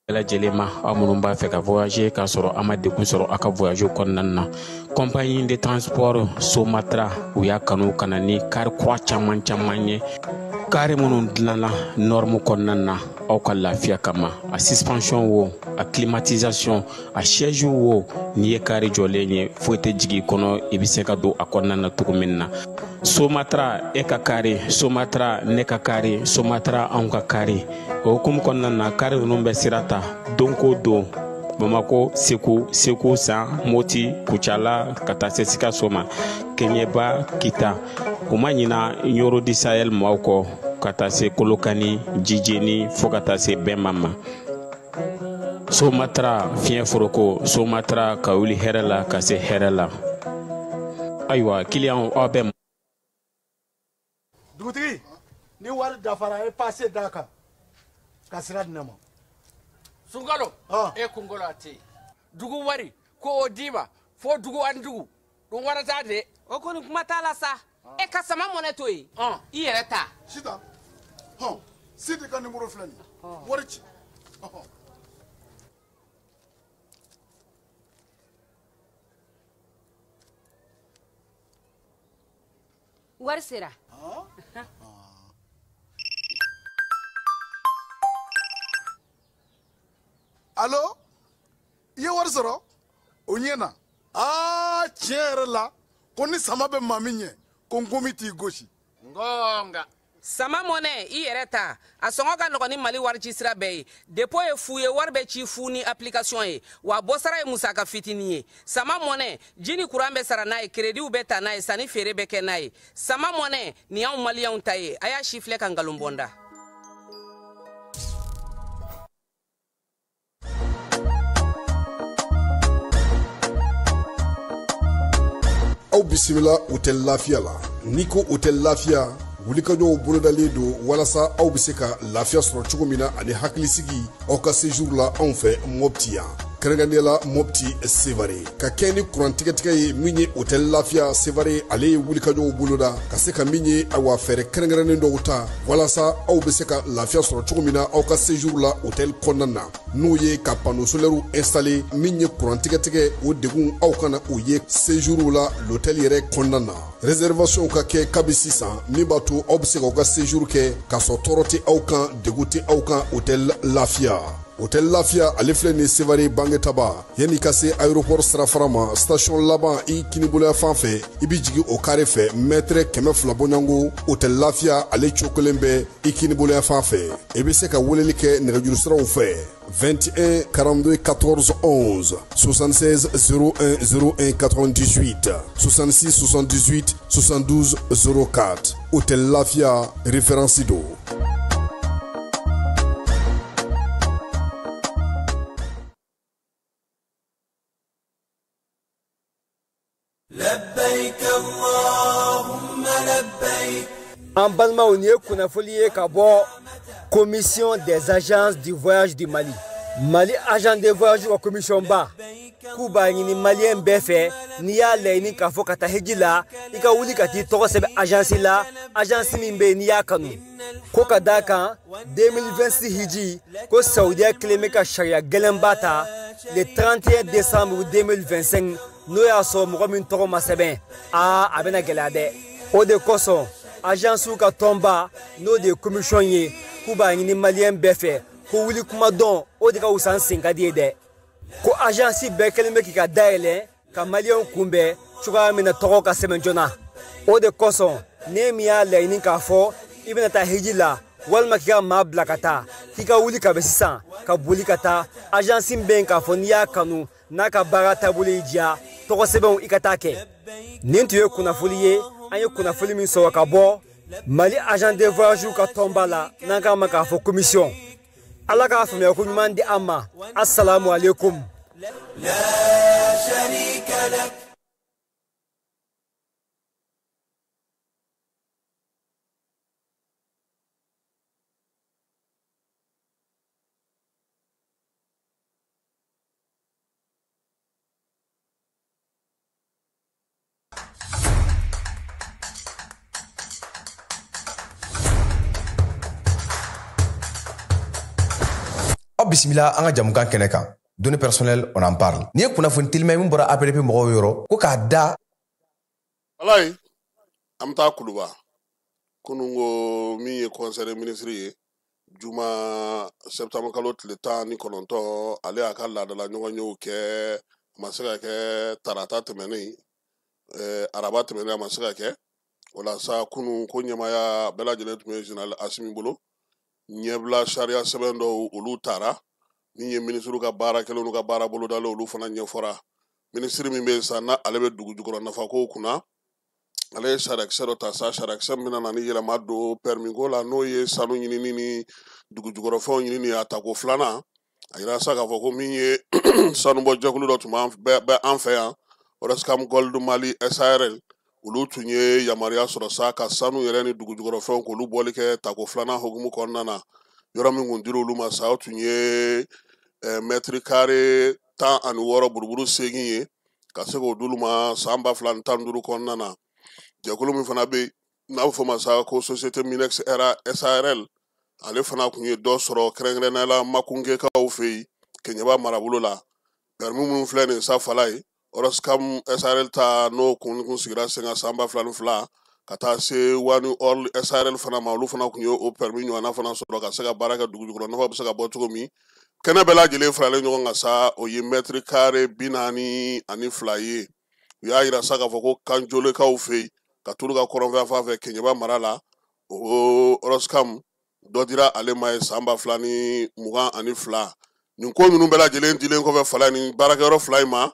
Bɛɛ lajɛlen ma, aw minnu b'a fɛ ka voyager k'a sɔrɔ a ma degun sɔrɔ aw ka voyage kɔnɔna na, compagnie de transport Somatra, u y'a kanu ka na ni kari kura caman caman ye, kari minnu dilanna norme kɔnɔna na aw ka lafiya kama. A suspension wo, a climatisation, a siège wo, n'i ye kari jɔlen ye, foyi tɛ jigin i kɔnɔ, i bɛ se ka don a kɔnɔna na cogo min na. Somatra e ka kari, Somatra ne ka kari, Somatra anw ka kari. O hukumu kɔnɔna na, kari ninnu bɛ sira ta don ko don Bamako, Segu, Segu San, Moti, Kucala, ka taa se Sikaso ma, Kɛɲɛba, Kita. U ma ɲina Ɲoro di Sahel maaw kɔ, ka taa se Kolokani, Jijeni, fo ka taa se Bɛnma ma. Somatra fiɲɛ foroko, Somatra ka wuli hɛrɛ la ka se hɛrɛ la. Ayiwa, kiliyanw, aw bɛ Dugutigi, ni wari dafara, a ye pase d'a kan ka sira di ne ma. Sunkalo, e kunkolo a tɛ yen. Dugu wari ko o d'i ma fo dugu ani dugu dun wara t'a de. O kɔni, kuma t'a la sa. E ka Sama Mɔnɛ to yen, i yɛrɛ ta. Sitan, hɔn, Sidi ka nimoro filɛ nin ye, wari ci. Ɔhɔn. Wari sera. Alo, i ye wari sɔrɔ o ɲɛ na. Aa, tiɲɛ yɛrɛ la, ko ni sama bɛ maa min ɲɛ, ko nkomi t'i gosi. Ngonga. Sama Mɔnɛ, i yɛrɛ ta, a sɔngɔ ka nɔgɔn ni Mali wari ci sira bɛɛ ye. Dépôt ye fu ye, wari bɛ ci fu ni application ye, wa bɔsara ye musaka fitinin ye. Sama Mɔnɛ, ji ni kuran bɛ sara n'a ye, créditw bɛ ta n'a ye, sanni feere bɛ kɛ n'a ye. Sama Mɔnɛ nin y'anw maliyɛnw ta ye. A y'a si filɛ ka nkalon bɔ n da. Aw bisimila Hôtel Lafiya la. N'i ko Hôtel Lafiya, wulikajɔw bolodalen don walasa aw bɛ se ka lafiya sɔrɔ cogo min na ani hakilisigi aw ka séjour la anw fɛ Mopti yan, kɛrɛnkɛrɛnnenya la Mopti Sevare. Ka kɛ ni kuran tigɛtigɛ ye min ye, Hôtel Lafiya Sevare, ale ye wulikajɔw boloda ka se ka min ye, ayiwa, fɛɛrɛ kɛrɛnkɛrɛnnen dɔw ta walasa aw bɛ se ka lafiya sɔrɔ cogo min na aw ka séjour la hôtel kɔnɔna na, n'o ye ka panneau solaire installé. Min ye kuran tigɛtigɛ, o degun aw kana o ye séjour la l'hôtel yɛrɛ kɔnɔna na. Réservation ka kɛ kabi sisan, min b'a to aw bɛ se k'aw ka séjour kɛ k'a sɔrɔ tɔɔrɔ tɛ aw kan, degun tɛ aw kan. Hôtel Lafiya, Hôtel Lafiya, ale filɛ nin Sevare Bangetaba, yanni ka se aéroport sirafara ma, station laban i kiniboloya fan fɛ, i bɛ jigin o carré fɛ, mètre 200 bɔɲɔgɔnko, Hôtel Lafiya ale cogo kelen bɛ i kiniboloya fan fɛ. I bɛ se ka weleli kɛ nɛgɛjuru siraw fɛ: 21 42 14 11, 76 01 01 98, 66 78 72 04. Hôtel Lafia, référence do. لبيك اللهم لبيك. An balimaw, nin ye kunnafoli ye ka bɔ Commission des agences du voyage du Mali. Mali agent de voyage ka commission ba k'u b'a ɲini maliyɛn bɛɛ fɛ, n'i y'a laɲini k'a fɔ ka taa hiji la, i ka wuli ka t'i tɔgɔ sɛbɛn agence la, agence min bɛ yen n'i y'a kanu. Ko ka d'a kan, 2026 hiji ko, Saudiya kelen bɛ ka sariya gɛlɛnba ta le 31 décembre 2025. N'o y'a sɔrɔ mɔgɔ min tɔgɔ ma sɛbɛn, aa, a bɛna gɛlɛya dɛ. O de kosɔn, agence ka tɔnba, n'o de ye commission ye, k'u b'a ɲini maliyɛn bɛɛ fɛ ko wuli kuma dɔn, o de ka wusa n sen ka di ye dɛ. Ko agence bɛɛ kɛlen bɛ k'i ka dayɛlɛ ka maliyɛnw kunbɛn cogoya min na tɔgɔ ka sɛbɛn joona. O de kosɔn, ne min y'a laɲini k'a fɔ i bɛna taa hiji la walima k'i ka maa bila ka taa, k'i ka wuli ka bɛ sisan ka boli ka taa agence min bɛ yen k'a fɔ n'i y'a kanu, n'a ka baara taabolo y'i diya, tɔgɔ sɛbɛnw i ka taa kɛ. Nin tun ye kunnafoli ye, an ye kunnafoli min sɔrɔ ka bɔ Mali agent de voyage ka tɔnba la, n'an k'a ma k'a fɔ commission. Ala k'a faamuya ko ɲuman di an ma. Assalamu alaikum. لا شريك لك. Aw bisimila an ka jamukan kɛnɛ kan, données personnelles, on en parle. N'i ye kunnafoni telima ye min bɔra APDP mɔgɔw yɔrɔ ko k'a da. Alayi, an bɛ taa Kuluba. Kunun ko min ye conseil des ministres ye juma septembre kalo tile 19, ale y'a ka laadala ɲɔgɔnyew kɛ. A ma se ka kɛ tarata tɛmɛnen, araba tɛmɛnen, a ma se ka kɛ. O la sa, kunun ko ɲɛmaya bɛɛ lajɛlen tun bɛ général Asimi bolo. Ɲɛbila sariya sɛbɛn dɔw, olu taara. Min ye minisiriw ka baara kɛlenw n'u ka baara bolodalen, olu fana ɲɛfɔra. Minisiri min bɛ yen sa, n'a ale bɛ dugu jukɔrɔ nafakow kunna, ale ye sariyakisɛ dɔ ta sa, sariyakisɛ min bɛna na ni yɛlɛma don permis ko la, n'o ye sanu ɲinini ni dugu jukɔrɔfɛnw ɲinini. A tako filanan, a yira sa k'a fɔ ko min ye sanubɔ jɛkulu dɔ tun bɛ an fɛ yan, Orascom Gold Mali SARL, olu tun ye yamaruya sɔrɔ sa ka sanu yɛrɛ ni dugu jukɔrɔfɛnw k'olu bɔli kɛ tako filanan hukumu kɔnɔna na. Yɔrɔ min kun dir'olu olu ma sa, o tun ye mètre carré 16 buruburu 8 ye, ka se k'o d'olu ma san 2015 kɔnɔna na. Jɛkulu min fana bɛ yen n'a bɛ fɔ o ma sa ko Société Minex Era SARL, ale fana tun ye dɔ sɔrɔ, kɛrɛnkɛrɛnnenya la Makunkekaw fɛ yen, Keɲeba marabolo la. Permis minnu filɛ nin ye sa, fala ye Orascom SARL ta, n'o kun sigira sen kan san 2002, ka taa se Wani Oil SARL fana ma, olu fana tun ye o permis ɲɔgɔnna fana sɔrɔ ka se ka baara kɛ dugu jukɔrɔ nafa bɛ se ka bɔ cogo min. Kɛnɛ bɛɛ lajɛlen faralen ɲɔgɔn kan sa, o ye mètre carré 42 ye. U y'a yira sa k'a fɔ ko Kanjolekaw fɛ yen, ka t'olu ka kɔrɔnfɛ fan fɛ Keɲeba mara la, o Orascom dɔ dira ale ma ye san 2022. Nin ko ninnu bɛɛ lajɛlen dilen kɔfɛ fala ni baarakɛyɔrɔ fila in ma,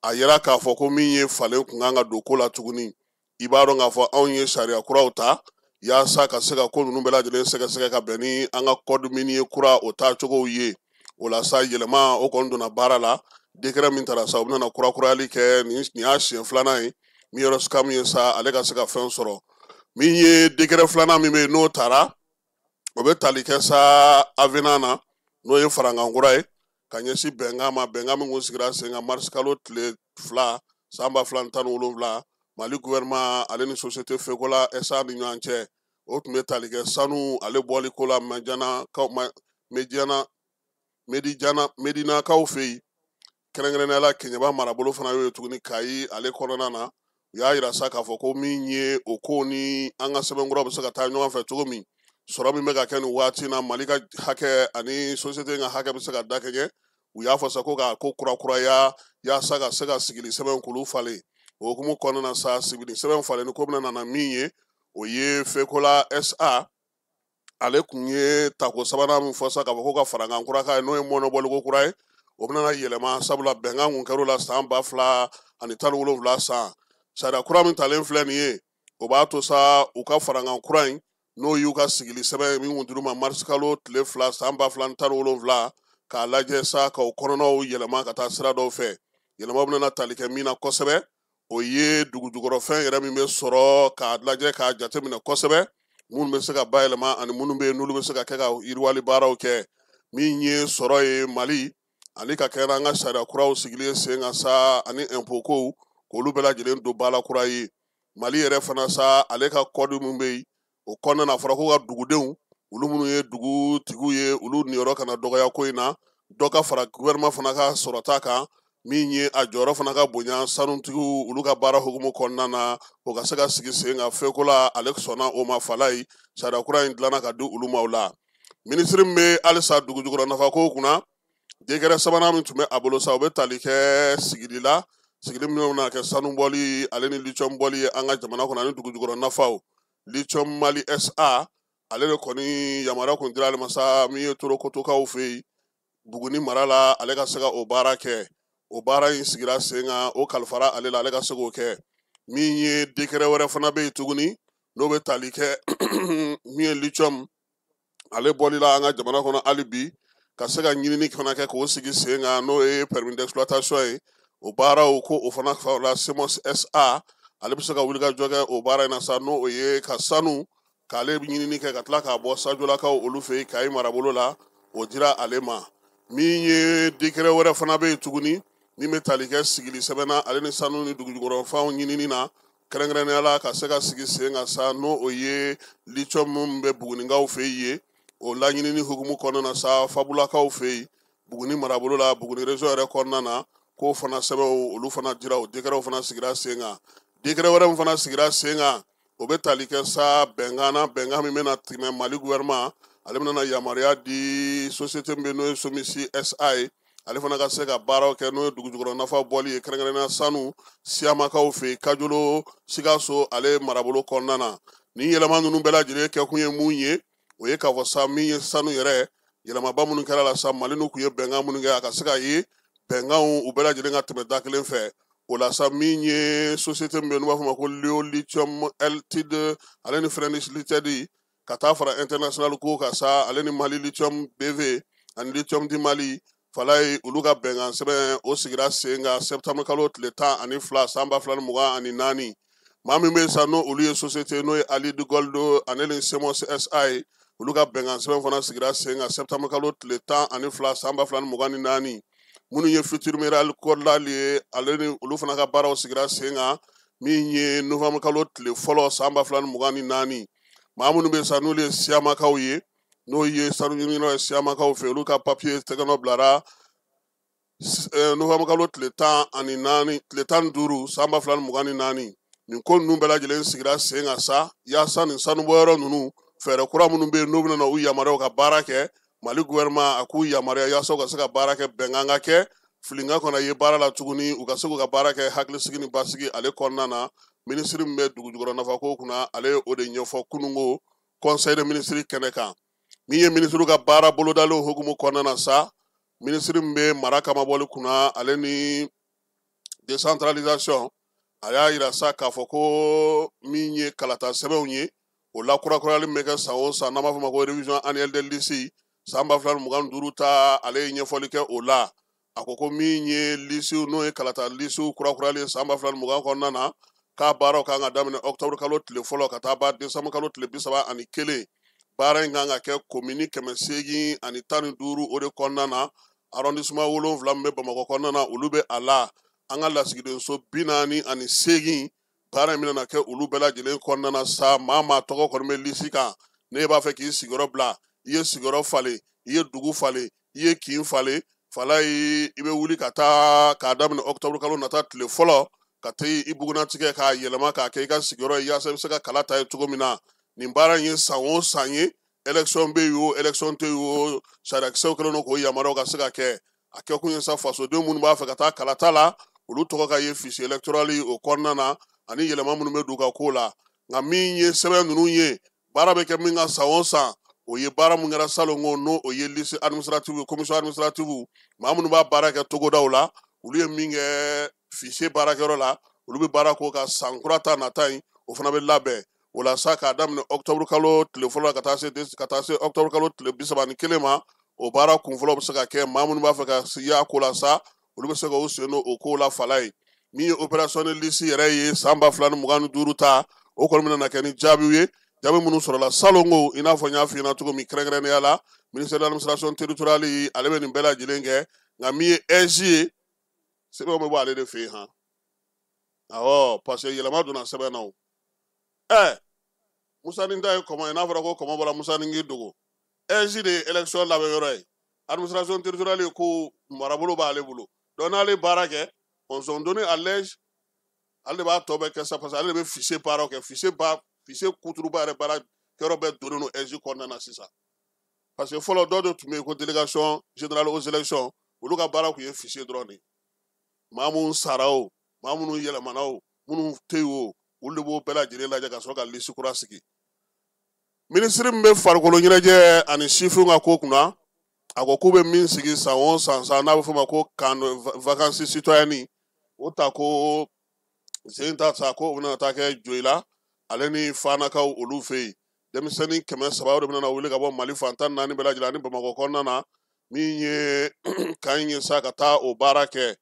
a yira k'a fɔ ko min ye falen kun kan ka don ko la tuguni. I b'a dɔn k'a fɔ anw ye sariya kuraw ta yaasa ka se ka ko ninnu bɛɛ lajɛlen sɛgɛsɛgɛ ka bɛn ni an ka code minier kura o taacogow ye. O la sa, yɛlɛma o kɔni donna baara la. Décret min tara sa, o bɛna kurakurayali kɛ. Nin y'a siɲɛ filanan ye min yɔrɔ SCAM ye sa, ale ka se ka fɛn sɔrɔ. Min ye décret filanan min bɛ yen, n'o tara, o bɛ tali kɛ sa avenant na, n'o ye farankan kura ye ka ɲɛsin bɛnkan ma, bɛnkan min kun sigira sen kan marisi kalo tile 2 san 2017, Mali gouvernement ale ni société Fekola SA ni ɲɔgɔn cɛ. O tun bɛ tali kɛ sanu ale bɔli ko la Madiana Mediana Medijana Medinakaw fɛ yen, kɛrɛnkɛrɛnnenya la Keɲeba marabolo fana y'o ye tuguni, Kayi ale kɔnɔna na. U y'a yira sa k'a fɔ ko min ye o ko ni an ka sɛbɛnkuraw bɛ se ka taa ɲɔgɔn fɛ cogo min, sɔrɔ min bɛ ka kɛ nin waati in na, Mali ka hakɛ ani société ka hakɛ bɛ se ka dakɛɲɛ. U y'a fɔ sa ko k'a ko kurakuraya yaasa ka se ka sigili sɛbɛn k'olu falen. O hukumu kɔnɔna na sa, sigili sɛbɛn falenni ko bɛna na min ye, o ye Fekola SA, ale kun ye tako sabanan min fɔ sa k'a fɔ ko ka farankan kura k'a ye, n'o ye mɔnɔbɔliko kura ye. O bɛna yɛlɛma, sabula bɛnkan kun kɛr'o la san 2017 san. Sariya kura min talen filɛ nin ye, o b'a to sa u ka farankan kura in, n'o y'u ka sigili sɛbɛn min kun dir'u ma marisi kalo tile 2 san 2017, k'a lajɛ sa k'o kɔnɔnaw yɛlɛma ka taa sira dɔw fɛ. Yɛlɛma bɛna tali kɛ min na kosɛbɛ, o ye dugu jukɔrɔfɛn yɛrɛ min bɛ sɔrɔ, k'a lajɛ k'a jateminɛ kosɛbɛ, minnu bɛ se ka bayɛlɛma ani minnu bɛ yen n'olu bɛ se ka kɛ ka yiriwali baaraw kɛ. Min ye sɔrɔ ye Mali ani ka kɛ an ka sariya kuraw sigili ye sen kan sa, ani impôt kow, k'olu bɛɛ lajɛlen don ba la kura ye. Mali yɛrɛ fana sa, ale ka code min bɛ yen, o kɔnɔna na, a fɔra ko ka dugudenw, olu minnu ye dugutigiw ye, olu niyɔrɔ kana dɔgɔya ko in na, dɔ ka fara gouvernement fana ka sɔrɔta kan. Min ye a jɔyɔrɔ fana ka bonya sanutigiw olu ka baara hukumu kɔnɔna na, o ka se ka sigi sen kan. Fekola ale sɔnna o ma. Fala ye sariya kura in dilanna ka di olu ma. O la, minisiri min bɛ halisa dugu jukɔrɔ nafako kunna, décret sabanan min tun bɛ a bolo sa, o bɛ tali kɛ sigili la, sigili min bɛna kɛ sanubɔli ale ni lithium bɔli ye an ka jamana kɔnɔ ani dugu jukɔrɔ nafaw. Lithium Mali SA, ale de kɔni yamaruya kun dira ale ma sa, min ye Torokotokaw fɛ yen Buguni mara la, ale ka se ka o baara kɛ. O baara in sigira sen kan, o kalifara ale la, ale ka se k'o kɛ. Min ye décret wɛrɛ fana bɛ yen tuguni, n'o bɛ tali kɛ min ye lithium ale bɔli la an ka jamana kɔnɔ hali bi, ka se ka ɲinini fana kɛ k'o sigi sen kan, n'o ye permis d'exploitation ye. O baaraw ko o fana la, Semos SA ale bɛ se ka wuli ka jɔ kɛ o baara in na sa, n'o ye ka sanu k'ale ɲinini kɛ ka tila k'a bɔ Sajolakaw olu fɛ yen Kayi marabolo la, o dira ale ma. Min ye décret wɛrɛ fana bɛ yen tuguni, min bɛ tali kɛ sigili sɛbɛn na ale ni sanu ni dugujukɔrɔfɛnw ɲinini na, kɛrɛnkɛrɛnnenya la ka se ka sigi sen kan sa, n'o o ye lithium min bɛ Bugunikaw fɛ yen ye. O laɲinini hukumu kɔnɔna na sa, Fabulakaw fɛ yen. Buguni marabolo la, Buguni région yɛrɛ kɔnɔna na, k'o fana sɛbɛnw olu fana dira, o décret fana sigira sen kan. Décret wɛrɛ min fana sigira sen kan, o bɛ tali kɛ sa bɛnkan na, bɛnkan min bɛna tɛmɛ Mali gouvernement ale bɛna yamaruya di société min bɛ n'o ye Somisi SA ye, ale fana ka se ka baaraw kɛ n'o ye dugujukɔrɔ nafa bɔli ye, kɛrɛnkɛrɛnnenya sanu Siyamakaw fɛ yen, Kajolo Sikaso ale marabolo kɔnɔna na. Nin yɛlɛma ninnu bɛɛ lajɛlen kɛkun ye mun ye, o ye k'a fɔ sa min ye sanu yɛrɛ yɛlɛmaba minnu kɛra la sa, Mali n'u kun ye bɛnkan minnu kɛ, a ka se ka ye bɛnkanw u bɛɛ lajɛlen ka tɛmɛ da kelen fɛ. O la sa min ye société min bɛ yen n'u b'a fɔ o ma ko Leo Lithium Ltd ale ni French Limited, ka taa fara international ko kan sa, ale ni Mali Lithium BV ani Lithium di Mali falaye, olu ka bɛnkan sɛbɛn o sigira sen kan septembre kalo tile 12 san 2024. Maa min bɛ yen sa n'o olu ye société n'o ye Alid Gold ale ni Semos SA ye, olu ka bɛnkan sɛbɛn fana sigira sen kan septembre kalo tile 12 san 2024. Minnu ye Futur Mineral Cordal ye, ale ni olu fana ka baaraw sigira sen kan min ye novembre kalo tile 1 san 2024. Maa minnu bɛ yen sa n'olu ye Siyamakaw ye, n'o ye sanu ɲininaw ye Siyamakaw fɛ, olu ka papiye tɛgɛnɔ bilara novembre kalo tile 14 tile 15 san 2024. Nin ko ninnu bɛɛ lajɛlen sigira sen kan sa yaasa nin sanubɔyɔrɔ ninnu fɛɛrɛ kura minnu bɛ yen n'u bɛna u yamaruya ka baara kɛ, Mali gouvernement a k'u yamaruya yaasa u ka se ka baara kɛ, bɛnkan ka kɛ, filinka kɔnɔ ye baara la tuguni, u ka se k'u ka baara kɛ hakilisigi ni basigi ale kɔnɔna na. Minisiri min bɛ dugujukɔrɔ nafako kunna, ale ye o de ɲɛfɔ kununko conseil des ministres kɛnɛ kan. Min ye minisiriw ka baara bolodalenw hukumu kɔnɔna na sa, minisiri min bɛ mara kamabɔli kunna ale ni décentralisation, a y'a yira sa k'a fɔ ko min ye kalata sɛbɛnw ye, o lakurakurayali min bɛ kɛ san o san n'an b'a fɔ o ma ko révision annuelle des listes san 2025 ta, ale ye ɲɛfɔli kɛ o la. A ko ko min ye lisiw n'o ye kalata lisiw kurakurayali ye san 2020 kɔnɔna na, k'a baaraw kan ka daminɛ octobre kalo tile 1 ka taa ban décembre kalo tile 31. Baara in kan ka kɛ komini 815 o de kɔnɔna na, arrondissement 7 min bɛ Bamakɔ kɔnɔna na olu bɛ a la. An ka lasigidenso 48 baara in bɛna kɛ olu bɛɛ lajɛlen kɔnɔna na sa. Maa tɔgɔ kɔni bɛ lisi kan, n'e b'a fɛ k'i sigiyɔrɔ bila, i ye sigiyɔrɔ falen, i ye dugu falen, i ye kin falen, falaye i bɛ wuli ka taa k'a daminɛ octobre kalo nata tile 1 ka taa i bugunatigɛ k'a yɛlɛma k'a kɛ i ka sigiyɔrɔ ye yaasa i bɛ se ka kala ta ye cogo min na. Nin baara in ye san o san ye, élection bɛ yen o élection tɛ yen o, sariyakisɛw kɛlen don k'o yamaruyaw ka se ka kɛ. A kɛkun ye sa fasoden minnu b'a fɛ ka taa kalata la, olu tɔgɔ ka ye fichier électoral o kɔnɔna na, ani yɛlɛma minnu bɛ don u ka ko la. Nka min ye sɛbɛn ninnu ye, baara bɛ kɛ min kan san o san, o ye baara mun kɛra salon ko n'o o ye liste administrative ye, commission administrative, maa minnu b'a baara kɛ togodaw la, olu ye min kɛ fichier baarakɛyɔrɔ la, olu bɛ baara k'o kan san kura ta nata in, o fana bɛ labɛn. O la sa k'a daminɛ octobre kalo tile 1 ka taa se octobre kalo tile 31 ma, o baara kunfɔlɔ bɛ se ka kɛ. Maa minnu b'a fɛ ka y'a ko la sa, olu bɛ se k'u sen don o ko la fala ye. Min ye opération de liste yɛrɛ ye san 2025 ta, o kɔni bɛna kɛ ni jaabiw ye, jaabi minnu sɔrɔla salon ko i n'a fɔ n y'a f'i ɲɛna cogo min, kɛrɛnkɛrɛnnenya la ministère de l'administration territoriale ale bɛ nin bɛɛ lajɛlen kɛ. Nka min ye AIGE ye, sɛbɛnw bɛ bɔ ale de fɛ yen han. Awɔ, parce que yɛlɛma donna sɛbɛn na o. Musa ni ta ye kɔmɔ ye, n'a fɔra ko kɔmɔ bɔra Musa ni k'i dogo. AIGE de ye élection labɛn yɔrɔ ye, administration territoriale ko marabolo b'ale bolo, donc n'ale baara kɛ, on s'en donne à l'AIGE, ale de b'a tɔ bɛɛ kɛ sa, parce que ale de bɛ fichier baaraw kɛ, fichier kuturuba yɛrɛ baara kɛyɔrɔ bɛɛ donnen don AIGE kɔnɔna na sisan. Parce que fɔlɔ dɔw de tun bɛ yen ko délégation générale aux élections, olu ka baara tun ye fichier dɔrɔn de ye. Maa minnu sara o, maa minnu yɛlɛmana o, minnu tɛ yen o, olu de b'o bɛɛ lajɛlen lajɛ ka sɔrɔ ka liste kura sigi. Minisiri min bɛ farikolo ɲɛnajɛ ani sifinw ka ko kunna, a ko k'u bɛ min sigi san o san sa, n'a bɛ f'o ma ko camp vacances citoyennes, o ta ko sen ta sa ko o bɛna taa kɛ Joyila ale ni Fanakaw olu fɛ yen. Denmisɛnnin 300 o de bɛna wuli ka bɔ Mali fan 14 bɛɛ lajɛlen ani Bamakɔ kɔnɔna na, min ye kan in ye sa ka taa o baara kɛ.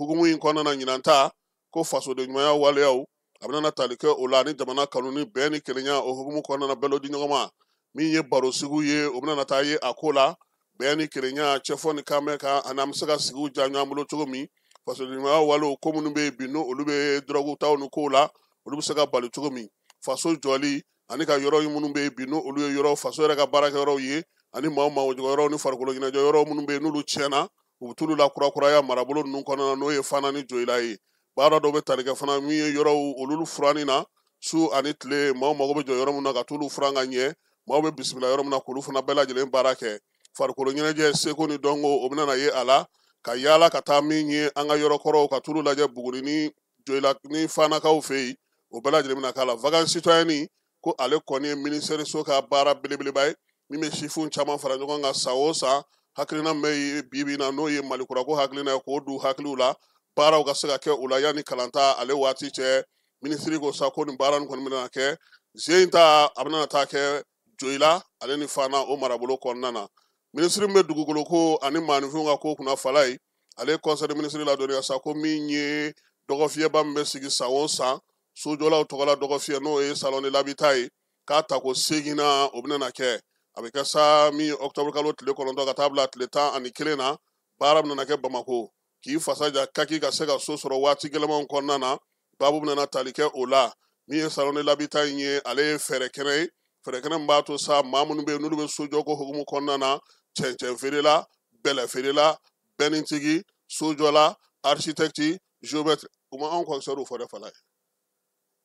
Hukumu in kɔnɔna na ɲinan ta ko fasoden ɲumanya waleyaw a bɛna tali kɛ o la, ani jamana kanu ni bɛn ni kelenya o hukumu kɔnɔna na bɛɛ di ɲɔgɔn ma. Min ye barosigiw ye, o bɛna taa ye a ko la, bɛn ni kelenya cɛfɔ ni kanbɛn kan, ani an bɛ se ka sigiw diya ɲɔgɔn bolo cogo min. Fasoden ɲumanya walew ko minnu bɛ yen bi n'olu bɛ dɔrɔgu taw ni kow la, olu bɛ se ka bali cogo min. Faso jɔli ani ka yɔrɔ minnu bɛ yen bi n'olu ye yɔrɔ faso yɛrɛ ka baarakɛyɔrɔw ye, ani maaw magojɔyɔrɔw ni farikolo ɲɛnajɛ yɔrɔ minnu bɛ yen n'olu tiɲɛna, u bɛ t'olu lakurakuraya marabolo ninnu kɔnɔna na, n'o ye Fana ni Joyila ye. Baara dɔw bɛ tali kɛ fana min ye yɔrɔw olu furanni na su ani tile, maaw mago bɛ jɔ yɔrɔ min na ka t'olu furan ka ɲɛ, maaw bɛ bisimila yɔrɔ min na k'olu fana bɛɛ lajɛlen baara kɛ. Farikolo ɲɛnajɛ seko ni dɔnko o bɛna na ye a la, ka yaala ka taa min ye an ka yɔrɔ kɔrɔw ka t'olu lajɛ Buguni ni Joyila ni Fanakaw fɛ yen, o bɛɛ lajɛlen bɛna k'a la. Vacances citoyennes ko ale kɔni ye ministère so ka baara belebeleba ye min bɛ sifinw caman fara ɲɔgɔn kan san o san. Hakilina min bɛ bi bi in na n'o ye Malikurako hakilina ye, k'o don hakiliw la, baaraw ka se ka kɛ o la yanni kalanta ale waati cɛ. Minisiri ko sa ko nin baara nin kɔni bɛna kɛ zen in ta, a bɛna taa kɛ Joyila ale ni Fana o marabolo kɔnɔna na. Minisiri min bɛ dugukolo ko ani maaninfinw ka ko kunna fala ye, ale ye conseil de ministre ladɔnniya sa ko min ye dɔgɔfiyɛba min bɛ sigi san o san sojɔlaw tɔgɔla dɔgɔfiyɛ, n'o ye salon de l'habitat ye, k'a ta ko seginna o bɛna kɛ. A bɛ kɛ sa min ye octobre kalo tile 9 ka taa bila tile 11 na. Baara bɛna kɛ Bamako, k'i fasa ja kaki ka se ka so sɔrɔ waati gɛlɛmanw kɔnɔna na. Baabu bɛna tali kɛ o la. Min ye salon de l'habitat in ye, ale ye fɛɛrɛ kɛnɛ ye, fɛɛrɛ kɛnɛ min b'a to sa maa minnu bɛ yen n'olu bɛ sojɔko hukumu kɔnɔna na, cɛncɛn feerela, bɛlɛ feerela, bɛnnintigi, sojɔla, architecte, géomètre, u ma anw conseillers fɔ dɛ fala ye.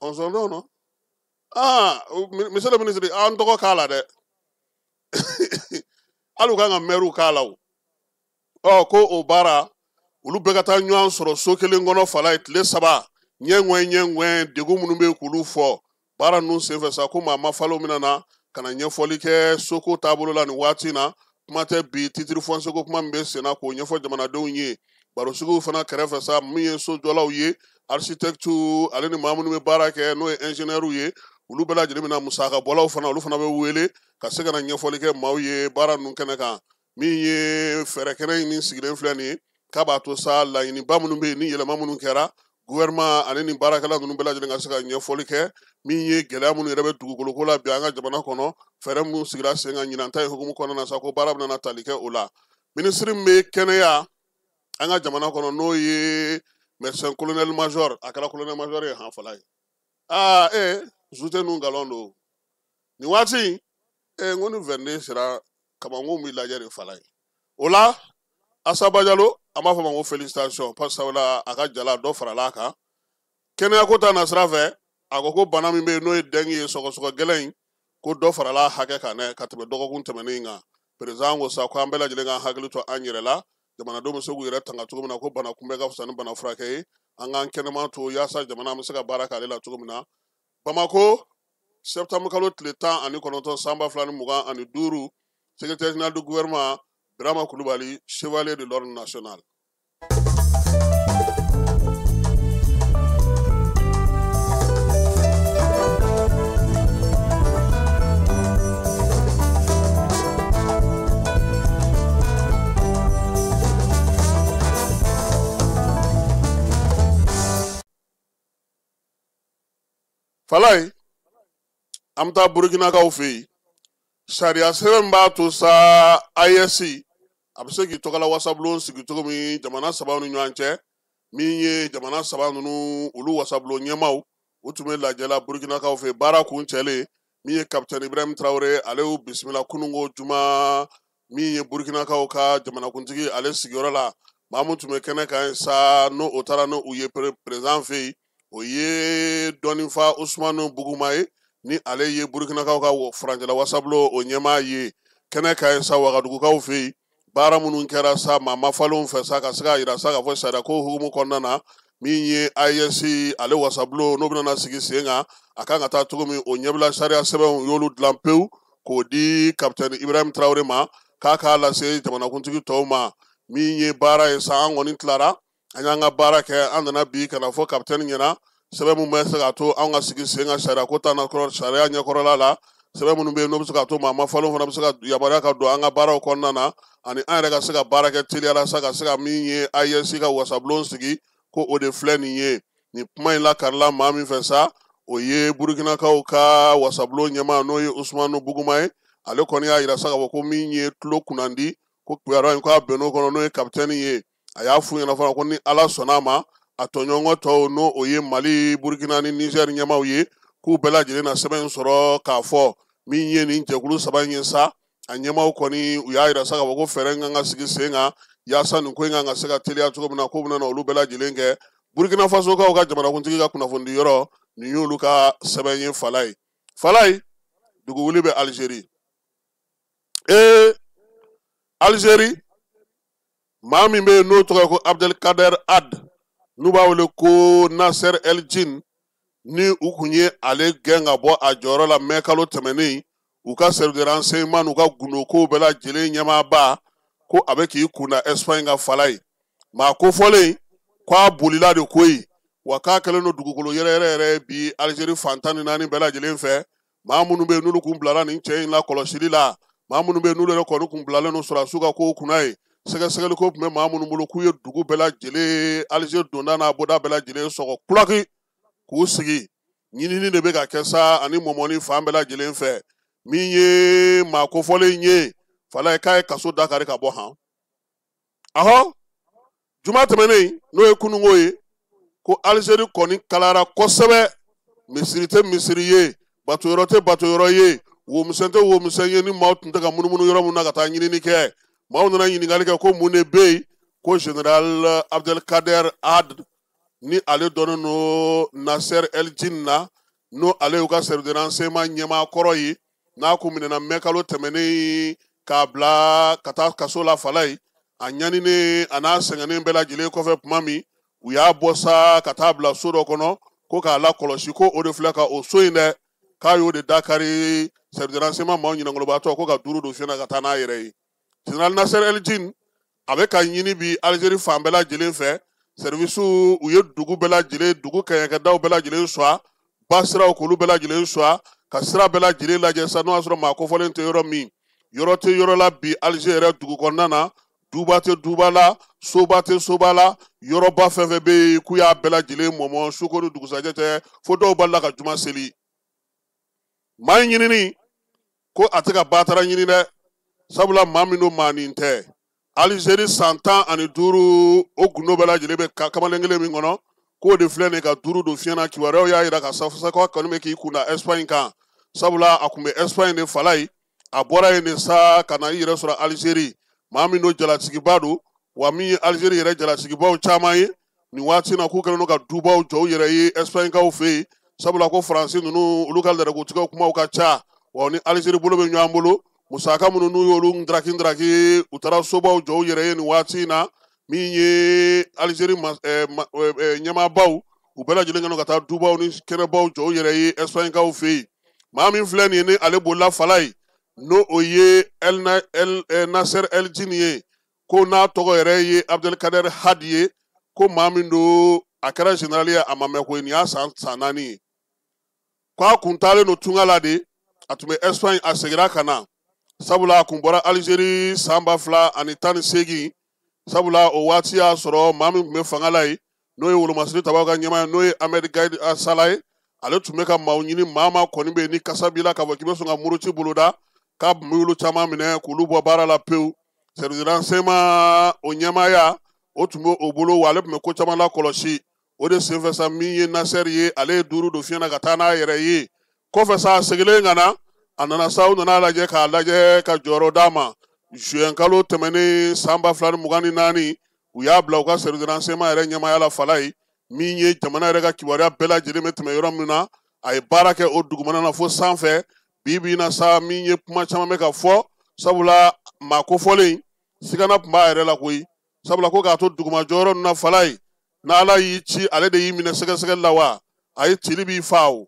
On s'en donne, non? Ah, monsieur le ministre, an tɔgɔ k'a la dɛ. Hali u kan ka maire k'a la o. Ɔ ko o baara, olu bɛɛ ka taa ɲɔgɔn sɔrɔ so kelen kɔnɔ fala ye tile 3, ɲɛŋɔɛ ɲɛŋɔɛ, degun minnu bɛ yen k'olu fɔ. Baara ninnu senfɛ sa ko maa mafalew bɛna na ka na ɲɛfɔli kɛ soko taabolo la nin waati in na. Kuma tɛ bi titre foncier ko kuma min bɛ sen na k'o ɲɛfɔ jamanadenw ye. Barosigiw fana kɛrɛfɛ sa min ye sojɔlaw ye, architecte ale ni maa minnu bɛ baara kɛ n'o ye ingénieur ye, olu bɛɛ lajɛlen bɛna musakabɔlaw fana, olu fana bɛ wele ka se ka na ɲɛfɔli kɛ maaw ye baara ninnu kɛnɛ kan. Min ye fɛɛrɛ kɛnɛ in min sigilen filɛ nin ye, k'a b'a to sa laɲiniba minnu bɛ yen ni yɛlɛma minnu kɛra gouvernement ale ni baarakɛla ninnu bɛɛ lajɛlen ka se ka ɲɛfɔli kɛ. Min ye gɛlɛya minnu yɛrɛ bɛ dugukoloko la bi an ka jamana kɔnɔ, fɛɛrɛ minnu sigira sen kan ɲinan ta ye hukumu kɔnɔna na sa ko baara bɛna tali kɛ o la. Minisiri min bɛ kɛnɛya an ka jamana kɔnɔ n'o ye médecin colonel major, a kɛra colonel major ye han fala ye. Aa zute ninnu nkalon don nin waati n ko ni 22 sera kamankunw b'i lajɛ de fala ye. O la Asa Bajalo, an b'a fɔ ma ko félicitation, parce que sabula a ka jala dɔ farala a kan. Kɛnɛyako ta nasira fɛ, a ko ko bana min bɛ yen n'o ye dengue ye, sɔgɔsɔgɔ gɛlɛn in, ko dɔ farala hakɛ kan dɛ ka tɛmɛ dɔgɔkun tɛmɛnen in kan. Président ko sa ko an bɛɛ lajɛlen k'an hakili to an yɛrɛ la, jamanadenw bɛ se k'u yɛrɛ tanga cogo min na, ko bana kunbɛ ka fisa ni bana furakɛ ye, an k'an kɛnɛma to yaasa jamana bɛ se ka baara k'ale la cogo min na. Bamako, septembre kalo tile 19 san 2025, secrétaire général du gouvernement Birama Koulibaly, chevalier de l'ordre national. Falaye, an bɛ taa Burkinakaw fɛ yen. Sariya sɛbɛn b'a to sa AES a bɛ se k'i tɔgɔla wasabulon sigi cogo min jamana sabaw ni ɲɔgɔn cɛ. Min ye jamana saba ninnu olu wasabulon ɲɛmaaw, u tun bɛ lajɛ la Burkinakaw fɛ. Baara kun cɛlen, min ye capitaine Ibrahim Traoré, ale y'u bisimila kununko juma min ye Burkinakaw ka jamanakuntigi ale sigiyɔrɔ la. Maa min tun bɛ kɛnɛ kan sa n'o o taara n'u ye président fɛ yen, o ye dɔnnifa Ousmane Buguma ye, ni ale ye Burkinakaw ka furancɛla wasabulon o ɲɛmaa ye. Kɛnɛ kan yen sa Wagadugukaw fɛ yen, baara minnu kɛra sa maa mafalenw fɛ sa ka se k'a yira sa k'a fɔ sariya ko hukumu kɔnɔna na, min ye AES ale wasabulon n'o bɛna sigi sen kan, a kan ka taa cogo min, o ɲɛbila sariya sɛbɛnw y'olu dilan pewu k'o di capitaine Ibrahim Traoré ma k'a k'a lase jamanakuntigi tɔw ma. Min ye baara ye sa, an kɔni tilara, an y'an ka baara kɛ, an nana bi ka na fɔ capitaine ɲɛna sɛbɛn min bɛ se k'a to anw ka sigi sen kan sariya ko ta sariya ɲɛkɔrɔla la, sɛbɛn minnu bɛ yen n'o bɛ se k'a to maa mafalenw fana bɛ se ka yamaruya ka don an ka baaraw kɔnɔna na, ani an yɛrɛ ka se ka baara kɛ teliya la sa ka se ka min ye AES ka wasabulon sigi, ko o de filɛ nin ye. Nin kuma in lakarila maa min fɛ sa, o ye Burkinakaw ka wasabulon ɲɛmaa n'o ye Ousmane Buguma ye. Ale kɔni y'a yira sa k'a fɔ ko min ye tulo kunnandi, ko kibaruya in k'a bɛnn'o kɔnɔ, n'o ye capitaine ye. A y'a f'u ɲɛna fana ko ni Ala sɔnn'a ma, a tɔɲɔgɔn tɔw n'o o ye Mali, Burkina ni Niger ɲɛmaaw ye, k'u bɛɛ lajɛlen na sɛbɛn in sɔrɔ k'a fɔ min ye nin jɛkulu saba in ye sa, A ɲɛmaaw kɔni u y'a yira sa k'a fɔ ko fɛɛrɛ kan ka sigi sen kan yaasa nin ko in kan ka se ka teliya cogo min na, k'u bɛna olu bɛɛ lajɛlen kɛ. Burkina Faso kaw ka jamanakuntigi ka kunnafonidi yɔrɔ, nin y'olu ka sɛbɛn ye. Falaye, Falaye, dugu wuli bɛ Algérie. Algérie, maa min bɛ yen n'o tɔgɔ ye ko Abdelkader Ad, n'u b'a wele ko Nasser El Jin, ni u kun ye ale gɛn ka bɔ a jɔyɔrɔ la mɛ kalo tɛmɛnen, u ka service de renseignement n'u ka gundokow bɛɛ lajɛlen ɲɛmaaba, ko a bɛ k'i kunda Espagne ka. Falaye, maa kofɔlen ko a bolila de koyi, wa k'a kɛlen don dugukolo yɛrɛ yɛrɛ yɛrɛ bi Algérie fan 14 bɛɛ lajɛlen fɛ. Maa minnu bɛ yen n'olu kun bilara nin cɛ in la kɔlɔsili la, maa minnu bɛ yen n'olu yɛrɛ kɔni kun bilalen don sɔrɔdasiw ka kow kunna ye, sɛgɛsɛgɛli ko tun bɛ maa minnu bolo, k'u ye dugu bɛɛ lajɛlen, Algérie donda n'a bɔda bɛɛ lajɛlen sɔgɔ kulaki k'u sigi. Ɲinini de bɛ ka kɛ sa ani mɔmɔni fan bɛɛ lajɛlen fɛ. Min ye maa kofɔlen ye, Falaye, k'a ye kaso dakari ka bɔ han. Ahɔ, juma tɛmɛnen, n'o ye kununko ye, ko Algérie kɔni kalayara kosɛbɛ. Misiri tɛ misiri ye, batoyɔrɔ tɛ batoyɔrɔ ye, womisɛn tɛ womisɛn ye, ni maaw tun tɛ ka munumunu yɔrɔ min na ka taa ɲinini kɛ. Maaw nana ɲininkali kɛ ko mun de bɛ yen, ko général Abdelkader Ad, ni ale dɔnnen don Nasser El Jin na, n'o ale y'u ka service de renseignement ɲɛmaa kɔrɔ ye, n'a kun minɛna mɛ kalo tɛmɛnen k'a bila ka taa kaso la. Falaye, a ɲaninen a n'a sɛgɛnnen bɛɛ lajɛlen kɔfɛ, tuma min u y'a bɔ sa ka taa bila so dɔ kɔnɔ ko k'a lakɔlɔsi, ko o de filɛ ka o so in dɛ, k'a y'o de dakari service de renseignement maaw ɲinɛnkolobatɔ, ko ka duuru don fiɲɛ na ka taa n'a yɛrɛ ye. Général Nasser El Jin, a bɛ ka ɲini bi Algérie fan bɛɛ lajɛlen fɛ. Service u ye dugu bɛɛ lajɛlen, dugu kɛɲɛkɛdaw bɛɛ lajɛlen suwa, ba siraw k'olu bɛɛ lajɛlen suwa, ka sira bɛɛ lajɛlen lajɛ sa, n'o y'a sɔrɔ maa kofɔlen tɛ yɔrɔ min. Yɔrɔ tɛ yɔrɔ la bi Algérie yɛrɛ dugu kɔnɔna na, duba tɛ duba la, soba tɛ soba la, yɔrɔba fɛn fɛn bɛ yen, k'u y'a bɛɛ lajɛlen mɔmɔ su ko ni dugusajɛ cɛ, fo dɔw balila ka juma seli. Maa in ɲinini ko a tɛ ka batara ɲini dɛ, sabula maa min don, maa nin tɛ. Algérie san 15, o gundo bɛɛ lajɛlen bɛ kamalen kelen min kɔnɔ, k'o de filɛ nin ye ka duuru don fiɲɛ na. Kibaruyaw y'a yira ka sa ko a kɔni bɛ k'i kunda Espagne kan, sabula a kun bɛ Espagne de. Falaye, a bɔra yen de sa ka na i yɛrɛ sɔrɔ Algérie. Maa min don, jalatigiba don, wa min ye Algérie yɛrɛ jalatigibaw caman ye nin waati in na, k'u kɛlen don ka dubaw jɔ u yɛrɛ ye Espagne-kaw fɛ yen, sabula ko Faransi ninnu, olu ka lɛrɛkotigɛw kumaw ka ca, wa ni Algérie bolo bɛ ɲɔgɔn bolo. Musaka minnu n'u y'olu daraki daraki, u taara sobaw jɔ u yɛrɛ ye nin waati in na. Min ye Algérie ɲɛmaabaw, u bɛɛ lajɛlen kɛlen ka taa dubaw ni kɛnɛbaw jɔ u yɛrɛ ye Espagne-kaw fɛ yen. Maa min filɛ nin ye, ni ale bolila, Falaye, n'o o ye El Nasser El Jin ye, ko n'a tɔgɔ yɛrɛ ye Abdelkader Hadi ye, ko maa min don, a kɛra général ye a ma mɛn koyi, nin y'a san 4 ye. Ko a kun taalen don tunga la de, a tun bɛ Espagne, a seginna ka na, sabula a kun bɔra Algérie san 2018, sabula o waati y'a sɔrɔ maa min tun bɛ fanga la yen, n'o ye wolomasiri tabaw ka ɲɛmaa ye, n'o ye Ahmed Gaïd Salah ye, ale tun bɛ ka maaw ɲini, maa maa kɔni bɛ yen ni kasa b'i la k'a fɔ k'i bɛ sɔn ka muruti boloda, k'a tun bɛ olu caman minɛ k'olu bɔ baara la pewu. Service de renseignement o ɲɛmaaya o tun bɛ o bolo, wa ale tun bɛ ko caman lakɔlɔsi. O de senfɛ sa, min ye Nasser ye, ale ye duuru don fiɲɛ na ka taa n'a yɛrɛ ye. Kɔfɛ sa, a seginnen ka na, a nana sa, u nana lajɛ k'a lajɛ ka jɔyɔrɔ d'a ma. Juin kalo tɛmɛnen san 2024, u y'a bila u ka service de renseignement yɛrɛ ɲɛmaaya la. Falaye, min ye jamana yɛrɛ ka kibaruya bɛɛ lajɛlen bɛ tɛmɛ yɔrɔ min na, a ye baara kɛ o dugumana na fo sanfɛ. Bi bi in na sa, min ye kuma caman bɛ ka fɔ, sabula maa kofɔlen sigana tun b'a yɛrɛ la koyi, sabula ko k'a to duguma jɔyɔrɔ ninnu na. Falaye, n'Ala y'i ci, ale de y'i minɛ sɛgɛsɛgɛli la wa a ye cili b'i fa o.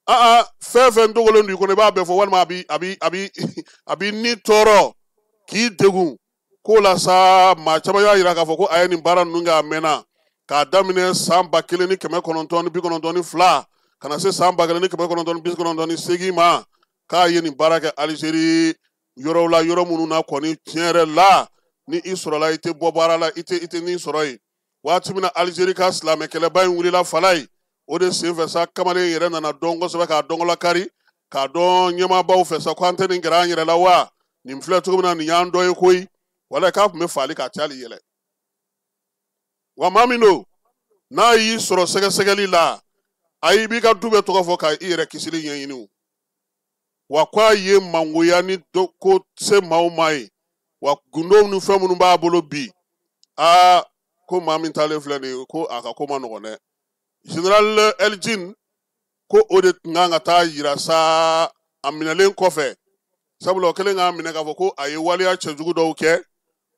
Aa, fɛn fɛn dogolen don i kɔnɔ, i b'a bɛɛ fɔ, walima a b'i ni tɔɔrɔ k'i degun ko la sa. Maa caman y'a yira k'a fɔ ko a ye nin baara ninnu kɛ a mɛnna, k'a daminɛ san 1992 ka na se san 1998 ma, k'a ye nin baara kɛ Algérie yɔrɔw la, yɔrɔ minnu na kɔni tiɲɛ yɛrɛ la, ni i sɔrɔla, i tɛ bɔ baara la, i tɛ nin sɔrɔ yen. Waati min na Algérie ka silamɛ kɛlɛba in wulila, Falaye, o de senfɛ sa, kamalen yɛrɛ nana dɔn kosɛbɛ, k'a dɔnkɔlakari, k'a dɔn ɲɛmaabaw fɛ sa, ko an tɛ nin gɛrɛ an yɛrɛ la wa, nin filɛ cogo min na, nin y'an dɔ ye koyi. Walayi, k'a tun bɛ faali k'a tɛ hali yɛlɛ. Wa maa min don, n'a y'i sɔrɔ sɛgɛsɛgɛli la, ayi, i b'i ka du bɛɛ tɔgɔ fɔ ka i yɛrɛ kisili ɲɛɲini o. Wa k'a ye mangoya ni ko se maaw ma ye, wa gundow ni fɛn minnu b'a bolo bi, aa ko maa min taalen filɛ nin ye, ko a ka ko ma nɔgɔn dɛ. Général Eljin ko o de tun kan ka taa yira sa a minɛlen kɔfɛ, sabula o kɛlen k'a minɛ k'a fɔ ko a ye waleya cɛjugu dɔw kɛ.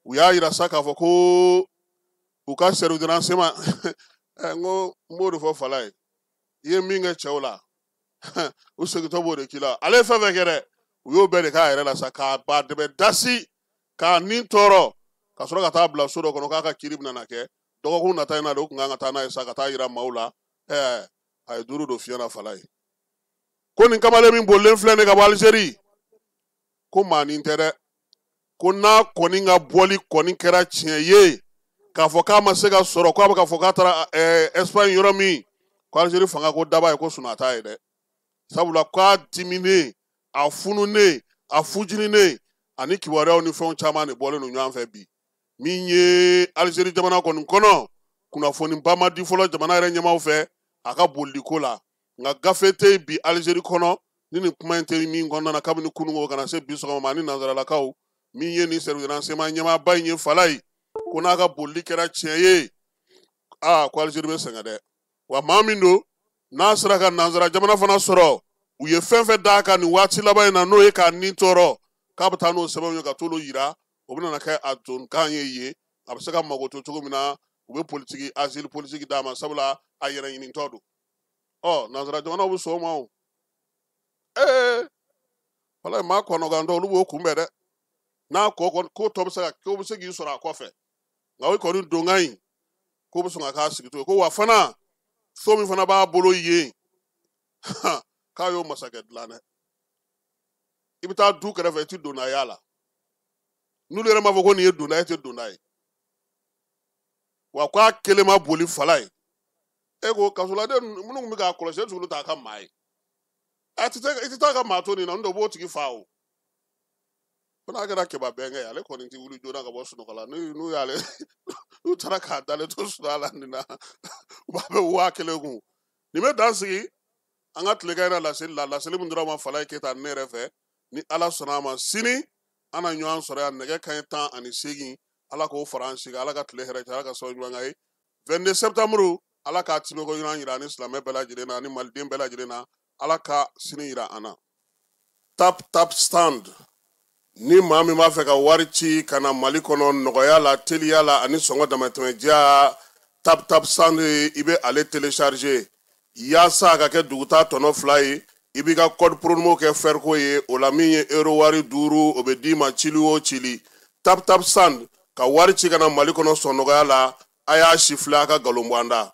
U y'a yira sa k'a fɔ ko u ka service de renseignement, n ko n b'o de fɔ fala ye, i ye min kɛ cɛw la, u segintɔ b'o de k'i la. Ale ye fɛn fɛn kɛ dɛ, u y'o bɛɛ de k'a yɛrɛ la sa, k'a ba dɛmɛ dasi, k'a nin tɔɔrɔ, ka sɔrɔ ka taa bila so dɔ kɔnɔ k'a ka kiiri bɛna na kɛ dɔgɔkun nata in na de. U tun kan ka taa n'a ye sa ka taa yira maaw la. A ye 5 don fiɲɛ na fala ye. Ko nin kamalen min bolilen filɛ nin ka bɔ Alizeri, ko maanin tɛ dɛ, ko n'a kɔni ka bɔli kɔni kɛra tiɲɛ ye k'a fɔ k'a ma se ka sɔrɔ, k'a bɛ k'a fɔ k'a taara Espagne yɔrɔ min, ko Alizeri fanga ko daba ye ko sunaa t'a ye dɛ, sabula k'a diminen, a fununen, a fujininen ani kibaruyaw ni fɛnw caman de bɔlen don ɲɔgɔn fɛ bi. Min ye Alizeri jamana kɔni kɔnɔ, kunnafoniba ma di fɔlɔ jamana yɛrɛ ɲɛmaaw fɛ a ka boliliko la, nka gafe tɛ yen bi Alizeri kɔnɔ ni nin kuma in tɛ min kɔnɔna na kabini kununko ka na se bi sɔgɔma ma. Ani nanzaralakaw min ye nin service de renseignement ɲɛmaaba in ye fala ye, ko n'a ka bolili kɛra tiɲɛ ye, aa ko Alizeri bɛ sɛgɛn dɛ. Wa maa min don n'a sera ka nanzara jamana fana sɔrɔ, u ye fɛn fɛn d'a kan nin waati laban in na, n'o ye k'a nin tɔɔrɔ, k'a bɛ taa n'o sɛbɛnw ye ka t'olu yira, o bɛna kɛ a donkan ye yen, a bɛ se ka mago to cogo min na, u bɛ politiki asile politiki d'a ma, sabula a yɛrɛ ɲinitɔ don. Ɔ nanzara jamanaw bɛ sɔn o ma o. Walayi maa kɔnɔgantɔ olu b'o kunbɛn dɛ, n'a kɔ ko tɔ bɛ se ka ko bɛ se k'i sɔrɔ a kɔfɛ, nka o kɔni donkan in ko bɛ sɔn ka k'a sigi cogo ko. Wa fana so min fana b'a bolo yen, k'a y'o masakɛ dilan dɛ, i bɛ taa du kɛrɛfɛ i ti donda y'a la, n'olu yɛrɛ m'a fɔ ko nin ye donda ye, e tɛ donda ye. Wa k'a kelen ma boli fala ye, e ko kasoladen minnu tun bɛ k'a kɔlɔsi, e olu t'a ka maa ye, a tɛ i tɛ taa ka maa to nin na, n'o tɛ u b'o tigi fa o. Ko n'a kɛra kɛba bɛnkɛ ye, ale kɔni tɛ wuli joona ka bɔ sunɔgɔ la, n'u y'ale n'u taara k'a dalen to sunɔgɔ la nin na, u b'a bɛ 1000 kun. Nin bɛ dan sigi an ka tilegan yɛrɛ laseli la, laseli min dɔrɔn ma Falaye Keyita ne yɛrɛ fɛ. Ni Ala sɔnna a ma, sini an na ɲɔgɔn sɔrɔ yan nɛgɛ kanɲɛ 18. Ala k'o fara an sigi, Ala ka tile hɛrɛ cɛ, Ala ka sababu ɲuman k'an ye. 22 septembre, Ala k'a timɛko ɲuman yira ani silamɛ bɛɛ lajɛlen na, ani maliden bɛɛ lajɛlen na, Ala ka sini yira an na. Tap Tap Stand, ni maa min b'a fɛ ka wari ci ka na Mali kɔnɔ nɔgɔya la, teliya la ani sɔngɔ damatɛmɛ diya, Tap Tap Stand i bɛ ale télécharger yaasa a ka kɛ dugutaa tɔnɔ 2 ye. I b'i ka code promo kɛ fɛriko ye, o la min ye euro wari 5, o bɛ d'i ma cili o cili. Tap Tap Stand ka wari ci ka na Mali kɔnɔ sɔn nɔgɔya la, a y'a si filɛ a ka nkalon bɔ an da.